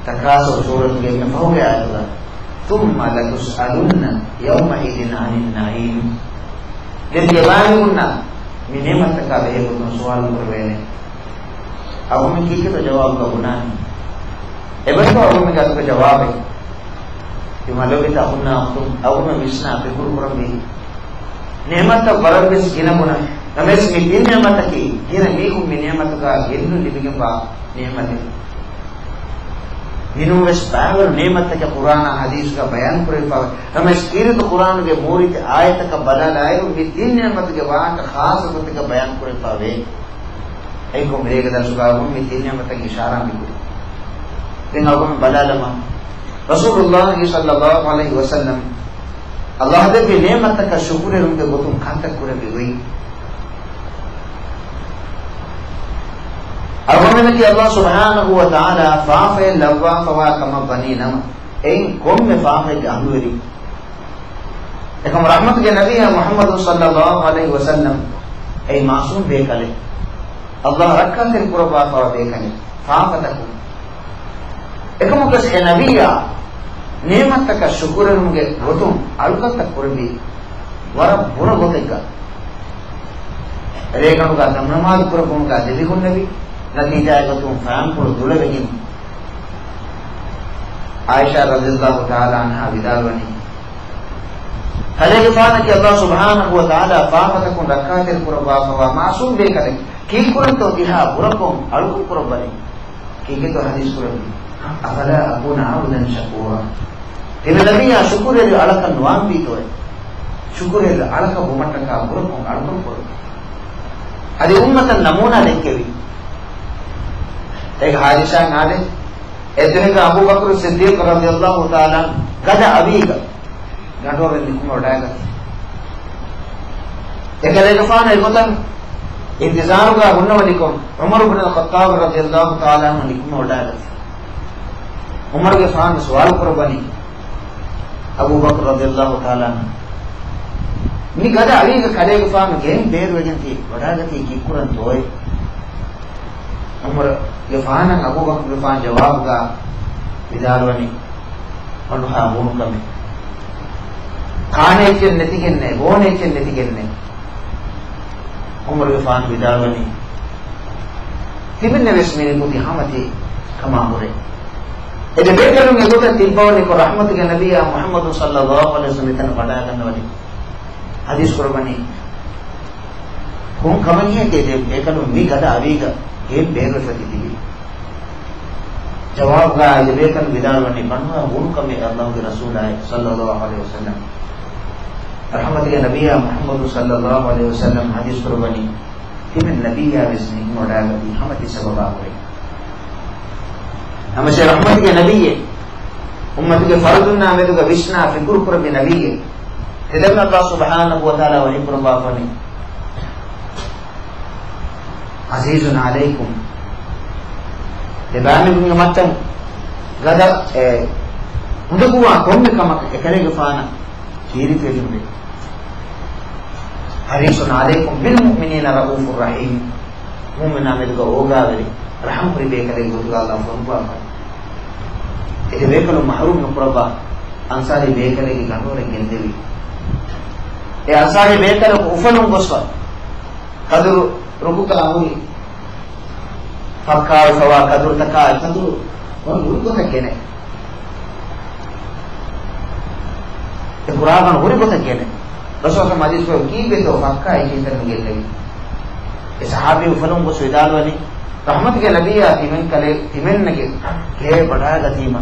ތަކާސުރު ސޫރަތުގެ އެންމެ ފަހުގެ އާޔަތުގަ، ثُمَّ لَتُسْأَلُنَّ يَوْمَئِذٍ عَنِ النَّعِيمِ. ދެން ތިޔަބައިމީހުންނާ މި ނިޢުމަތްތަކާ ބެހޭ ގޮތުން ސުވާލު ކުރެވޭނެ. އަޅުގަނޑުމެން ކީކޭތޯ ޖަވާބުގަ ބުނާނީ؟ އެބަތޯ އަޅުގަނޑުމެންގެ އަތުގަ ޖަވާބެއް؟ ތިމާ ލޯބިވެތި އަޚުންނާ އުޚްތުން، އަޅުގަނޑުމެން ވިސްނާ ފިކުރު ކުރަންވީ ނިޢުމަތްތައް ވަރަށްވެސް ގިނަ ބުނަން. ނަމަވެސް މި ތިން ނިޢުމަތަކީ ގިނަ މީހުން މި ނިޢުމަތުގަ ގެއްލުން ލިބިގެންވާ ނިޢުމަތެއް. މިނޫންވެސް ބައިވަރު ނިޢުމަތްތަކެއް ޤުރްއާނާ ޙަދީޘްގަ ބަޔާންކުރެވިފައިވޭ. ނަމަވެސް ކީރިތި ޤުރްއާނުގެ މޫރިތި އާޔަތަކަށް ބަލާލާއިރު، މި ތިން ނިޢުމަތުގެ ވާހަކަ ޚާއްޞަ ގޮތެއްގަ ބަޔާންކުރެވިފައިވޭ. އެއީ ކޮންމެ ރެއެއްގެ ދަރުސުގަ އަޅުގަނޑު މި ތިން ނިޢުމަތަށް އިޝާރާތް މި ކުރީ. ދެން އަޅުގަނޑު ބަލާލަމާ، ރަސޫލުﷲ ޞައްލަﷲ ޢަލައިހި ވަސައްލަމް ﷲ ދެއްވި ނިޢުމަތަކަށް ޝުކުރުވެރިވުމުގެ ގޮތުން ކަންތައް ކުރެއްވި ގޮތް. އަޅުގަނޑުމެންނަކީ ﷲ ސުބްޙާނަހޫ ވަތަޢާލާ ފާފައެއް ލައްވާފަވާ ކަމަށް ވަނީ ނަމަ، އެއިން ކޮންމެ ފާފައެއްގެ އަހުލުވެރި. އެކަމު ރަޙްމަތުގެ ނަބިއްޔާ މުޙައްމަދު ޞައްލަﷲ ޢަލައިހި ވަސައްލަމް އެއީ މަޢުޞޫމް ބޭކަލެއް. ﷲ ރައްކާތެރި ކުރައްވާފަވާ ބޭކަލެއް. ފާފަތަކުން. އެކަމަކުވެސް އެ ނަބިއްޔާ ނިޢުމަތަކަށް ޝުކުރުވެރިވުމުގެ ގޮތުން އަޅުކަންތައް ކުރެއްވީ ވަރަށް ބުރަ ގޮތެއްގަ. ރޭގަނޑުގަ ދަމުނަމާދު ކުރެއްވުމުގަ ދެވިހުންނެވި، ނަތީޖާއެއް ގޮތުން ފައިންޕުޅު ދުޅަވެގެން. ޢާއިޝާ ރަޟިޔަﷲ ތަޢާލާ ޢަންހާ ވިދާޅުވަނީ، ކަލޭގެފާނަކީ ﷲ ސުބްޙާނަހޫ ވަތަޢާލާ ފާފަތަކުން ރައްކާތެރި ކުރައްވާފަވާ މަޢުޞޫމް ބޭކަލެއް. ކީއްކުރަންތޯ ތިހާ ބުރަކޮށް އަޅުކަން ކުރައްވަނީ؟ ކީކޭތޯ ޙަދީޘް ކުރެއްވީ؟ أفلا أكون عبدا شكورا. ތިމަން ނަބިއްޔާ ޝުކުރުވެރި އަޅަކަށް ނުވާންވީތޯއޭ؟ ޝުކުރުވެރި އަޅަކަށް ވުމަށްޓަކާ ބުރަކޮށް އަޅުކަން ކުރުން. އަދި އުއްމަތަށް ނަމޫނާ ދެއްކެވި. އޭގެ ޙާދިސާއެއް އާދޭ. އެއްދުވަހެއްގަ އަބޫބަކުރު ޞިއްދީޤު ރަޟިޔަﷲ ތަޢާލާ ގަދަ އަވީގަ ގަނޑުވަރެއް ނިކުމެ ވަޑައިގަތީ. އެކަލޭގެފާނު އެގޮތަށް އިންތިޒާރުގަ ހުންނަވަނިކޮށް، ޢުމަރު ބިން އަލްޚައްޠާބު ރަޟިޔަﷲ ތަޢާލާ ޢަންހު ނިކުމެ ވަޑައިގަތީ. ޢުމަރުގެފާނު ސުވާލު ކުރައްވަނީ އަބޫބަކުރު ރަޟިޔަﷲ ތަޢާލާ ޢަންހު، މި ގަދަ އަވީގަ ކަލޭގެފާނު ގެއިން ބޭރުވެގެން ތި ވަޑައިގަތީ ކީއްކުރަންތޯއޭ؟ ޢުމަރުގެފާނަށް އަބޫބަކުރުގެފާނު ޖަވާބުގަ ވިދާޅުވަނީ، ބަނޑުހާ ހޫނުކަމެއް. ކާނެ އެއްޗެއް ނެތިގެންނޭ، ބޯނެ އެއްޗެއް ނެތިގެންނޭ. ޢުމަރުގެފާނު ވިދާޅުވަނީ، ތިމެންނަށް ވެސް މި ނިކުތީ ހަމަ ތި ކަމާ ހުރެ. އެ ދެ ބޭކަލުން އެގޮތަށް ތިއްބަވަނިކޮށް، ރަޙްމަތުގެ ނަބިއްޔާ މުޙައްމަދު ޞައްލަﷲ ޢަލައިހި ވަސައްލަމް އެތަނަށް ވަޑައިގަންނަވަނީ. ޙަދީޘް ކުރައްވަނީ، ކޮން ކަމެއްހޭ ތި ދެ ބޭކަލުން މި ގަދަ އަވީގަ ގެއިން ބޭރުވެފަ ތިބީ؟ ޖަވާބުގަ އެ ދެ ބޭކަލުން ވިދާޅުވަނީ، ބަނޑުހާ ހޫނުކަމެއް ﷲގެ ރަސޫލާއޭ ޞައްލަﷲ ޢަލައިހި ވަސައްލަމް. ރަޙްމަތުގެ ނަބިއްޔާ މުޙައްމަދު ޞައްލަﷲ ޢަލައިހި ވަސައްލަމް ޙަދީޘް ކުރައްވަނީ، ތިމެން ނަބިއްޔާ ވެސް ނިކުމެ ވަޑައިގަތީ ހަމަ ތި ސަބަބާ ހުރެ. ނަމަވެސް ރަޙްމަތުގެ ނަބިއްޔެއް، އުއްމަތުގެ ފަރުދުންނާ މެދުގަ ވިސްނާ ފިކުރު ކުރެއްވި ނަބިއްޔެއް، ތެދެއް ﷲ ސުބްޙާނަހޫ ވަތަޢާލާ ވަޙީ ކުރައްވާފަނީ، ޢަޒީޒުން ޢަލައިކުމް. އެބައިމީހުންގެ މައްޗަށް ގަދަ، އެ، އުނދަގޫވާ ކޮންމެ ކަމަކަށް އެކަލޭގެފާނަށް ކީރިތިވެގެންވޭ. ޙަރީޞުން ޢަލައިކުމް ބިލްމުއުމިނީނަ ރައޫފުއް ރަޙީމް. މުއުމިނާ މެދުގަ އޯގާވެރި، ރަޙަމްހުރި ބޭކަލެއްގެ ގޮތުގަ ﷲ ފޮނުއްވާފަ. އެ ދެ ބޭކަލުން މަޙްރޫމް ނުކުރައްވާ އަންޞާރީ ބޭކަލެއްގެ ގަނޑުވަރެއް ގެންދެވި. އެ އަންޞާރީ ބޭކަލަކު އުފަލުން ގޮސްފަ ކަދުރު ރުކުތާ ހުރި ފައްކާވެފަވާ ކަދުރުތަކާ އެ ކަދުރު ވަރަށް ހުރި ގޮތަށް ގެނެ. އެ ކުރާގަނޑު ހުރި ގޮތަށް ގެނެ. ރަސޫލު ޙަދީޘް ކުރެއްވި ކީއްވެތޯ ފައްކާ އެކި ތަނުން ގެންނެވި. އެ ޞަޙާބީ އުފަލުން ގޮސް ވިދާޅުވަނީ، ރަޙްމަތުގެ ނަބިއްޔާ ތިމަން ކަލޭ، ތިމަންނަގެ ގެ ވަޑައިގަތީމަ.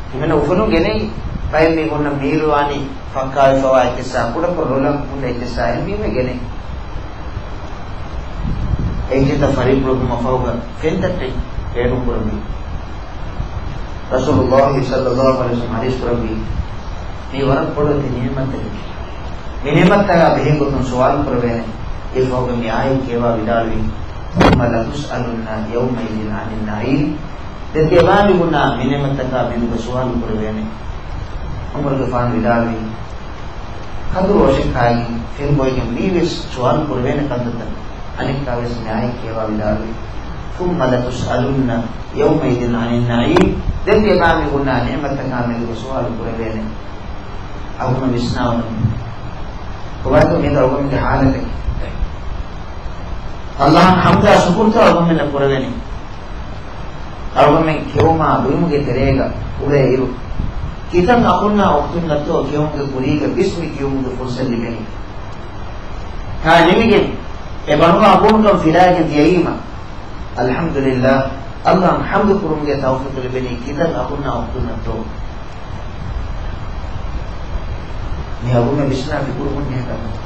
ތިމަން އުފަލުން ގެނެއް ބައެއް މީހުންނަށް މީރުވާނީ ފައްކާވެފަވާ އެއްޗިއްސާ، ކުޑަކޮށް ރޮލަށް ހުންނަ އެއްޗިއްސާ އެހެންވީމަ ގެނެއް. އެއްޗިތައް ފަރިއްބުޅުކުމަށް ފަހުގަ ފެންތައްޓެއް ބޭނުންކުރަންވީ. ރަސޫލުﷲ ޞައްލަﷲ ޢަލައިހި ވަސައްލަމް ޙަދީޘް ކުރެއްވީ، މީ ވަރަށް ބޮޑު އޮތް ނިޢުމަތެއް. މި ނިޢުމަތާ ބެހޭ ގޮތުން ސުވާލު ކުރެވޭނެ. އެ ފަހުގަ މި އާޔަތް ކިޔަވާ ވިދާޅުވީ، ثم لتسألن يومئذ عن النعيم. ދެން ތިޔަބައިމީހުންނާ މި ނިޢުމަތްތަކާ މެދުގަ ސުވާލު ކުރެވޭނެ. ޢުމަރުގެފާނު ވިދާޅުވީ، ކަދުރު އޮށެއްކާގެން ފެން ބޮއެގެން މިއީވެސް ސުވާލު ކުރެވޭނެ ކަންތައްތައް. އަނެއްކާވެސް މި އާޔަތް ކިޔަވާ ވިދާޅުވީ، ثم لتسألن يومئذ عن النعيم. ދެން ތިޔަބައިމީހުންނާ ނިޢުމަތްތަކާ މެދުގަ ސުވާލު ކުރެވޭނެ. އަޅުގަނޑު ވިސްނާވަން. ކޮބާތޯ މިއަދު އަޅުގަނޑުގެ ޙާލަތަކީ؟ ﷲ އަށް ޙަމްދާ ޝުކުރުތޯ އަޅުގަނޑުމެންނަށް ކުރެވެނީ؟ އަޅުގަނޑުމެން ކެއުމާ ބުއިމުގެ ތެރޭގަ އުޅޭ އިރު، ކިތަން އަޚުންނާ އުޚްތުންނަށްތޯ ކެއުމުގެ ކުރީގަ ބިސްމި ކިޔުމުގެ ފުރުޞަތު ލިބެނީ؟ ހާ ނިމިގެން އެ ބަނޑުހާ ހޫނުކަން ފިލާގެން ދިޔައީމަ، އަލްޙަމްދުލިއްލާހް. އައްލާހަށް ޙަމްދު ކުރުމުގެ ތައުފީޤު ލިބެނީ ކިތަން އަޚުންނާ އުޚްތުންނަށްތޯ؟ މި އަޅުގަނޑުމެން ވިސްނާ ފިކުރު ކުރަންޖެހޭ ކަމެއް.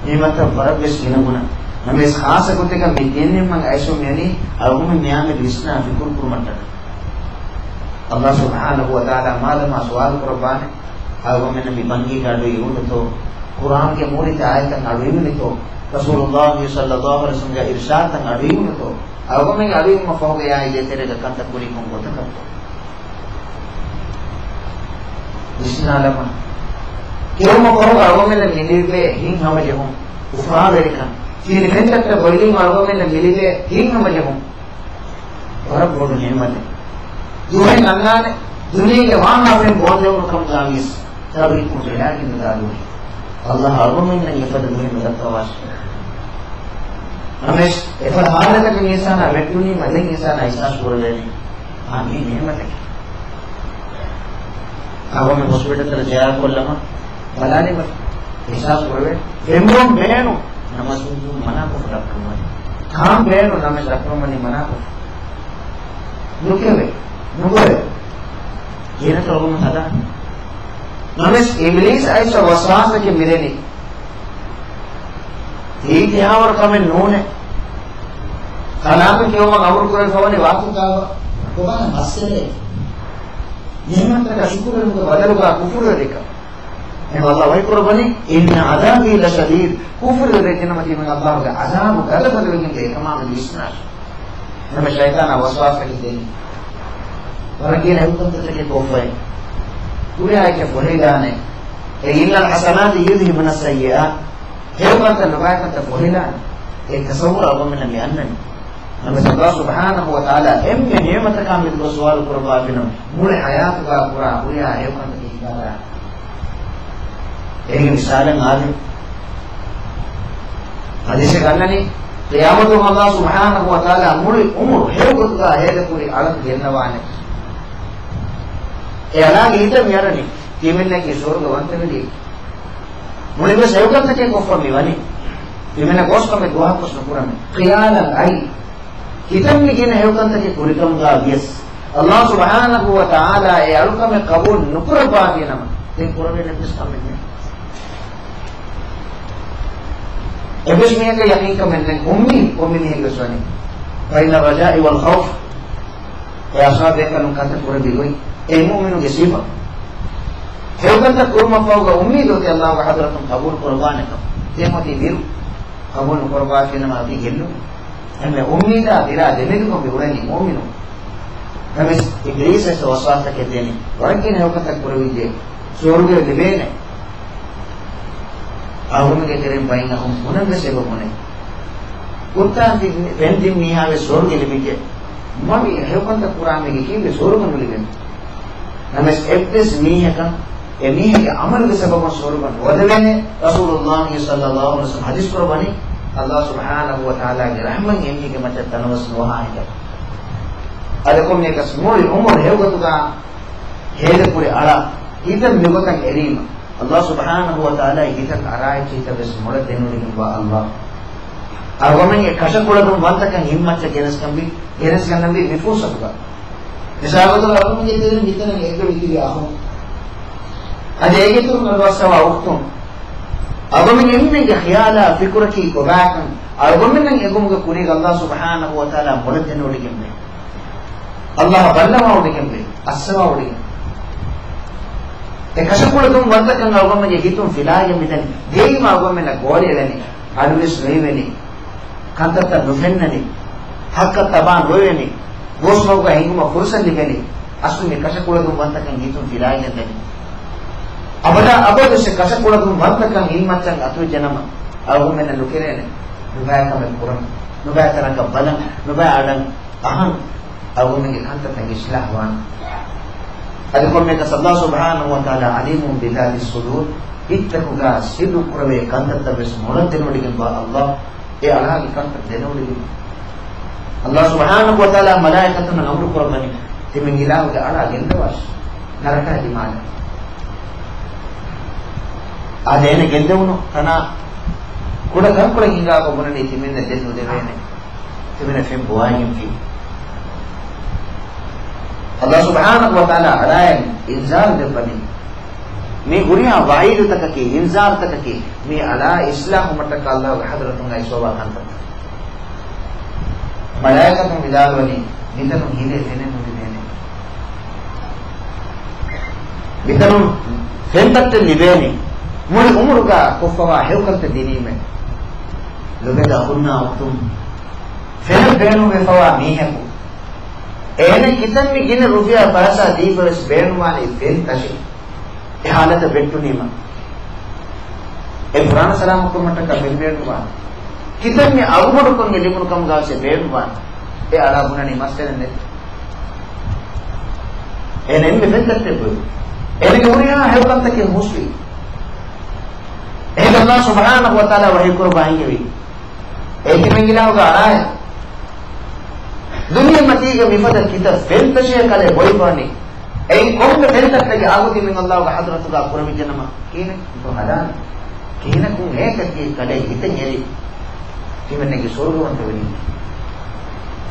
ނިޢުމަތަށް ވަރަށް ވެސް ގިނަ ގުނަ. ނަމަވެސް ޚާއްޞަ ގޮތެއްގަ މި ދިޔަނީމަ އައިސް މިވަނީ އަޅުގަނޑުމެން މިއާމެދު ވިސްނާ ފިކުރު ކުރުމަށްޓަކައި. އައްލާހު ސުބްޙާނަހޫ ވަތަޢާލާ މާދަމާ ސުވާލު ކުރައްވާނެ، އަޅުގަނޑުމެންނަށް މި ބަންގީގަ އަޑުއިވުނުތޯ؟ ޤުރްއާންގެ މޫނު އާޔަތަށް އަޑުއިވުނުތޯ؟ ރަސޫލުﷲ ޞައްލަﷲު ޢަލައިހި ވަސައްލަމްގެ އިރުޝާދަށް އަޑުއިވުނުތޯ؟ އަޅުގަނޑުމެން އަޑުއިވުމަށް ފަހުގަ އާ އިލޭ ތެރޭގަ ކަންތައް ކުރީ ކޮން ގޮތަކަށްތޯ؟ ވިސްނާލަމާ. ކިޔުމަށް ފަހުގަ އަޅުގަނޑުމެންނަށް މި ލިބޭ ހިތް ހަމަޖެހުން، އުފާވެރިކަން، ތިނި ފެންތައްތައް ބޮއިލީމަ އަޅުގަނޑުމެންނަށް މި ލިބޭ ހިތް ހަމަޖެހުން، ވަރަށް ބޮޑު ނިޢުމަތެއް. ދުވަހެއް އަންނާނެ، ދުނިޔޭގެ ވާހާ ފެން ބޯންދެވުނު ކަމުގަ ވިޔަސް، ތަބްލީޣުން ފެނާގެން ނުދާ ދުވަހެއް. އައްލާހު އަޅުގަނޑުމެންނަށް އެފަދަ ދުވަހެއް ނުދައްކަވާށި. ނަމަވެސް، އެފަދަ ހާލަތަކަށް އިންސާނާ ވެއްޓުނީމަ ދެން އިންސާނާ އިޙްސާސް ކުރެވޭނީ. އާ، މީ ނިޢުމަތެކޭ. އަޅުގަނޑުމެން ހޮސްޕިޓަލްތައް ޒިޔާރަތް ކޮށްލަމާ ބަލާލީމަ އިޙްސާސް ކުރެވޭ. ފެންބޮން ބޭނުން ނަމަވެސް މަނާކޮށްފަ ޑޮކްޓަރުން ވަނީ. ކާން ބޭނުން ނަމަވެސް ޑޮކްޓަރުން ވަނީ މަނާކޮށްފަ. ނުކެވޭ. ނުބޮއެ. ގިނަ ކަމުން ހަދާ. ނަމަވެސް އިބްލީސް އައިސް ވަސްވާސްތަކެއް މިދެނީ. އީ ތިހާވަރު ކަމެއް ނޫނޭ. ތަލާޤު ކިޔުމަށް އަމުރު ކުރެވިފަވަނީ ވާކުން ކާބަ؟ ކޮބާ މައްސަލައެއް؟ ނިޢުމަތަކަށް ޝުކުރު ކުރުމުގެ ބަދަލުގަ ކުފުރުވެރިކަން. އެހެން އައްލާހު ވަޙީ ކުރައްވަނީ، إِنَّ عَذَابِي لَشَدِيدٌ. ކުފުރުވެރި ވެއްޖެނަމަ ތިމަން އައްލާހުގެ ޢަޛާބު ގަދަފަދަ ވެގެން އެކަމާމެދު ވިސްނާށި. ނަމަ ޝައިޠާނާ ވަސްވާސްތަކެއް ދޭނީ. ވަރަށް ގިނަ ހެޔޮކަންތައްތަކެއް ކޮށްފައި. ކުރިއާއެކޭ ފޮހެލާނެ. އެ إِنَّ الْحَسَنَاتِ يُذْهِبْنَ السَّيِّئَاتِ. ހެޔޮކަންތައް ނުބައިކަންތައް ފޮހެލާނެ. އެ ތަޞައްވުރު އަޅުގަނޑުމެންނަށް މި އަންނަނީ. ނަމަވެސް އައްލާހު ސުބްޙާނަހޫ ވަތަޢާލާ އެންމެ ނިޢުމަތަކާ މެދުގަ ސުވާލު ކުރައްވާފިނަމަ، މުޅި ޙަޔާތުގަ ކުރާ ހުރިހާ ހެޔޮކަންތަކެއް ހިނގާދާނެ. އޭގެ މިސާލެއް އާދެ. ޙަދީޘެއް ގަންނަނީ، ޤިޔާމަތުން އައްލާހު ސުބްޙާނަހޫ ވަތަޢާލާ މުޅި ޢުމުރު ހެޔޮ ގޮތުގަ ހޭދަކުރި އަޅަކަށް ގެންނަވާނެ. އެ އަޅާގެ ހިތަށް މި އަރަނީ ތިމަންނައަކީ ސުވަރުގަވަންތަވެލި. މުޅިންވެސް ހެޔޮކަންތަކެއް ކޮށްފަ މި ވަނީ. ތިމަންނަ ގޯސްކަމެއް ދުވަހަކުވެސް ނުކުރަމޭ. ޚިޔާލަށް އައި. ކިތަންމެ ގިނަ ހެޔޮކަންތަކެއް ކުރިކަމުގަ ވިޔަސް، އައްލާހު ސުބްޙާނަހޫ ވަތަޢާލާ އެ އަޅުކަމެއް ޤަބޫލު ނުކުރައްވާފިނަމަ، ދެން ކުރެވޭނެ އެއްވެސް ކަމެއް ނެތް. އެއްވެސް މީހަކަށް ޔަޤީންކަމެއް ނެތް. އުއްމީދު ކޮންމެ މީހެއްވެސް ވަނީ. بَيْنَ الرَّجَاءِ وَالْخَوْفِ. އެ އަސްހާބު ބޭކަލުން ކަންތައް ކުރެއްވި ގޮތް. އެ މުއުމިނުގެ ސިފަ. ހެޔޮކަންތައް ކުރުމަށްފަހުގަ އުއްމީދު އޮތީ އައްލާހުގެ ޙަޟްރަތުން ޤަބޫލު ކުރައްވާނެކަން. ދެން އޮތީ ބިރު. ޤަބޫލު ނުކުރައްވާފިނަމަ އޮތީ ގެއްލުން. އެންމެ އުއްމީދާ ބިރާ ދެމެދުގަ މި އުޅެނީ މުއުމިނުން. ނަމަވެސް އިބްލީސް އެސް ވަސްވާސްތަކެއް ދޭނީ. ވަރަށް ގިނަ ހެޔޮކަންތައް ކުރެވިއްޖެ. ސުވަރުގެ ލިބޭނެ. އަޅުގަނޑުގެ ތެރެއިން ބައިން އަހުން ބުނަން ވެސް އެބަ ބުނޭ. ކުއްތާ ފެން ދިން މީހާ ވެސް ސުވަރުގެ ލިބިއްޖެ. މަވި ހެޔޮކަންތައް ކުރާ މީގެ ކީއްވެ ސުވަރުގެ ނުލިބެން. ނަމަވެސް އެއްވެސް މީހަކަށް އެ މީހެއްގެ ޢަމަލުގެ ސަބަބުން ސުވަރުގަ ނުވަދެވޭނެ. ރަސޫލުﷲ ޞައްލަﷲު ޢަލައިހި ވަސައްލަމް ޙަދީޘް ކުރައްވަނީ، އައްލާހު ސުބްޙާނަހޫ ވަތަޢާލާގެ ރަޙްމަތް އެމީހެއްގެ މައްޗަށް ތަނަވަސް ނުވާ ހިނދަށް. އަދި ކޮންމެއަކަސް މުޅި ޢުމުރު ހެޔޮގޮތުގަ ހޭދަކުރި އަޅާ ހިތަށް މިގޮތަށް އެރީމަ، އައްލާހު ސުބްޙާނަހޫ ވަތަޢާލާ ހިތަށް އަރާ އެއްޗިހިތައް ވެސް މޮޅަށް ދެނެވޮޑިގެންވާ އައްލާހު. އަޅުގަމެންގެ ކަށަކުޅަދުން ވަންތަކަން ހިތްމައްޗަށް ގެނެސްގަންވީ، ގެނެސްގަންނަންވީ މި ފުރުޞަތުގަ. މިސާލުގަ އަޅުގަނޑުގެ ތެރެއިން މިތަނަށް އެއްގަޑި ތިބި އަޚުން. އަދި އޭގެ އިތުރުން އަޑުއައްސަވާ އުޚްތުން. އަޅުގަމެން އެންމެންގެ ޚިޔާލާ ފިކުރަކީ ކޮބާކަން އަޅުގަމެންނަށް އެގޮމުގަ ކުރީގަ އައްލާހު ސުބްޙާނަހޫ ވަތަޢާލާ މޮޅަށް ދެނެވޮޑިގެންވޭ. އައްލާހަށް ބައްލަވާވޮޑިގެންވޭ. އައްސަވާވޮޑިގެން. އެ ކަށަކުޅަދުން ވަންތަކަން އަޅުގަމެންގެ ހިތުން ފިލާގެން މިދަނީ. ދިޔައީމަ އަޅުގަމެންނަށް ގޯޅި އެޅެނީ. އަޑުވެސް ނުއިވެނީ. ކަންތައްތައް ނުފެންނަނީ، ޙައްޤަށް ތަބާ ނުވެވެނީ، ގޯސްމަގުގަ ހިނގުމަށް ފުރުޞަތު ލިބެނީ، އަސްލު މި ކަށަކުޅަދުން ވަންތަކަން ހިތުން ފިލާއިގެން ދަނީ. އަބަދާ އަބަދު އެ ކަށަކުޅަދުން ވަންތަކަން ހިތްމައްޗަށް އަތުވެއްޖެނަމަ، އަޅުގަނޑުމެންނަށް ނުކެރޭނެ، ނުބައި ކަމެއް ކުރަން، ނުބައި ތަނަކަށް ބަލަން، ނުބައި އަޑަށް އަހަން. އަޅުގަނޑުމެންގެ ކަންތައްތައް އިޞްލާޙުވާން. އަދި ކޮންމެއަކަސް އައްލާހު ސުބްޙާނަހޫ ވަތަޢާލާ ޢަލީމުން ބިޛާތިއްޞުދޫރް، ހިތްތަކުގަ ސިއްރު ކުރެވޭ ކަންތައްތައް ވެސް މޮޅަށް ދެނެވޮޑިގެންވާ އައްލާހު އެ އަޅާގެ ކަންތައް ދެނެވޮޑިގެން. އައްލާހު ސުބްޙާނަހޫ ވަތަޢާލާ މަލާއިކަތުންނަށް އަމުރު ކުރައްވަނީ، ތިމަން އިލާހުގެ އަޅާ ގެންދަވާށި. ނަރަކައަށް ދިމާލަށް. އާދެ އޭނަ ގެންދެވުނު ތަނާ ކުޑަ ކަންކޮޅެއް ހިނގާކޮށް ބުނަނީ ތިމަންނަށް ދެން ނުދެވޭނެ. ތިމަންނަށް ފެން ބޮވާގެންފި. ﷲ ސުބްޙާނަހޫ ވަތަޢާލާ އަޅާއަށް އިންޒާރު ދެއްވަނީ. މި ހުރިހާ ވަޢީދުތަކަކީ، އިންޒާރުތަކަކީ، މި އަޅާ އިޞްލާޙު ކުރުމަށްޓަކާ ﷲގެ ޙަޟްރަތުގައި އިސްވަވާ ކަންތައްތައް. މަލާއިކަތުން ވިދާޅުވަނީ، މިތަނުން ހިލޭ ފެނެއް ނުލިބޭނެ. މިތަނުން ފެންތައްޓެއް ލިބޭނެ. މުޅި އުމުރުގަ ކޮށްފަވާ ހެޔޮކަންތައް ދިނީމޭ. ލޮބުވެތި އަޚުންނާ އުޚްތުން، ފެނެއް ބޭނުންވެފަވާ މީހަކު، އޭނަ ކިތަންމެ ގިނަ ރުފިޔާ ފައިސާ ދީފަވެސް ބޭނުންވާނީ ފެން ތަށި. އެ ޙާލަތަށް ވެއްޓުނީމަ، އެ ފުރާނަ ސަލާމަތްކުރުމަށްޓަކާ ފެން ބޭނުންވާނެ. ކިތަންމެ އަގުބޮޑުކަން ލިބުނު ކަމުގަ ވެސް ބޭނުންވާނެ. އެ އަޅާ ބުނަނީ މައްސަލައެއް ނެތި. އޭނަ އެންމެ ފެންތައްޓެއް ބޮއެ. އޭނަގެ ހުރިހާ ހެޔޮކަންތަކެއް ހުސްވި. އޭގެ ﷲ ސުބްޙާނަހޫ ވަތަޢާލާ ވަޙީ ކުރައްވާ އިނގެވީ، އޭ ތިމަން އިލާހުގެ އަޅާއޭ، ދުނިޔެމަތީގަ މިފަދަ ކިތައް ފެންތަށިއެއް ކަލޭ ބޮއިފާނީ. އެއިން ކޮންމެ ފެންތައްޓެއްގެ އަގު ތިމަން ﷲގެ ޙަޟްރަތުގަ ކުރެވިއްޖެނަމަ، ކިހިނެއް ހަދާނެ؟ ކިހިނަކުން އޭތަކީ ކަލޭ ހިތަށް އެރި ތިމަންނަގެ ސުވަރުގަވަންތަވެރިން؟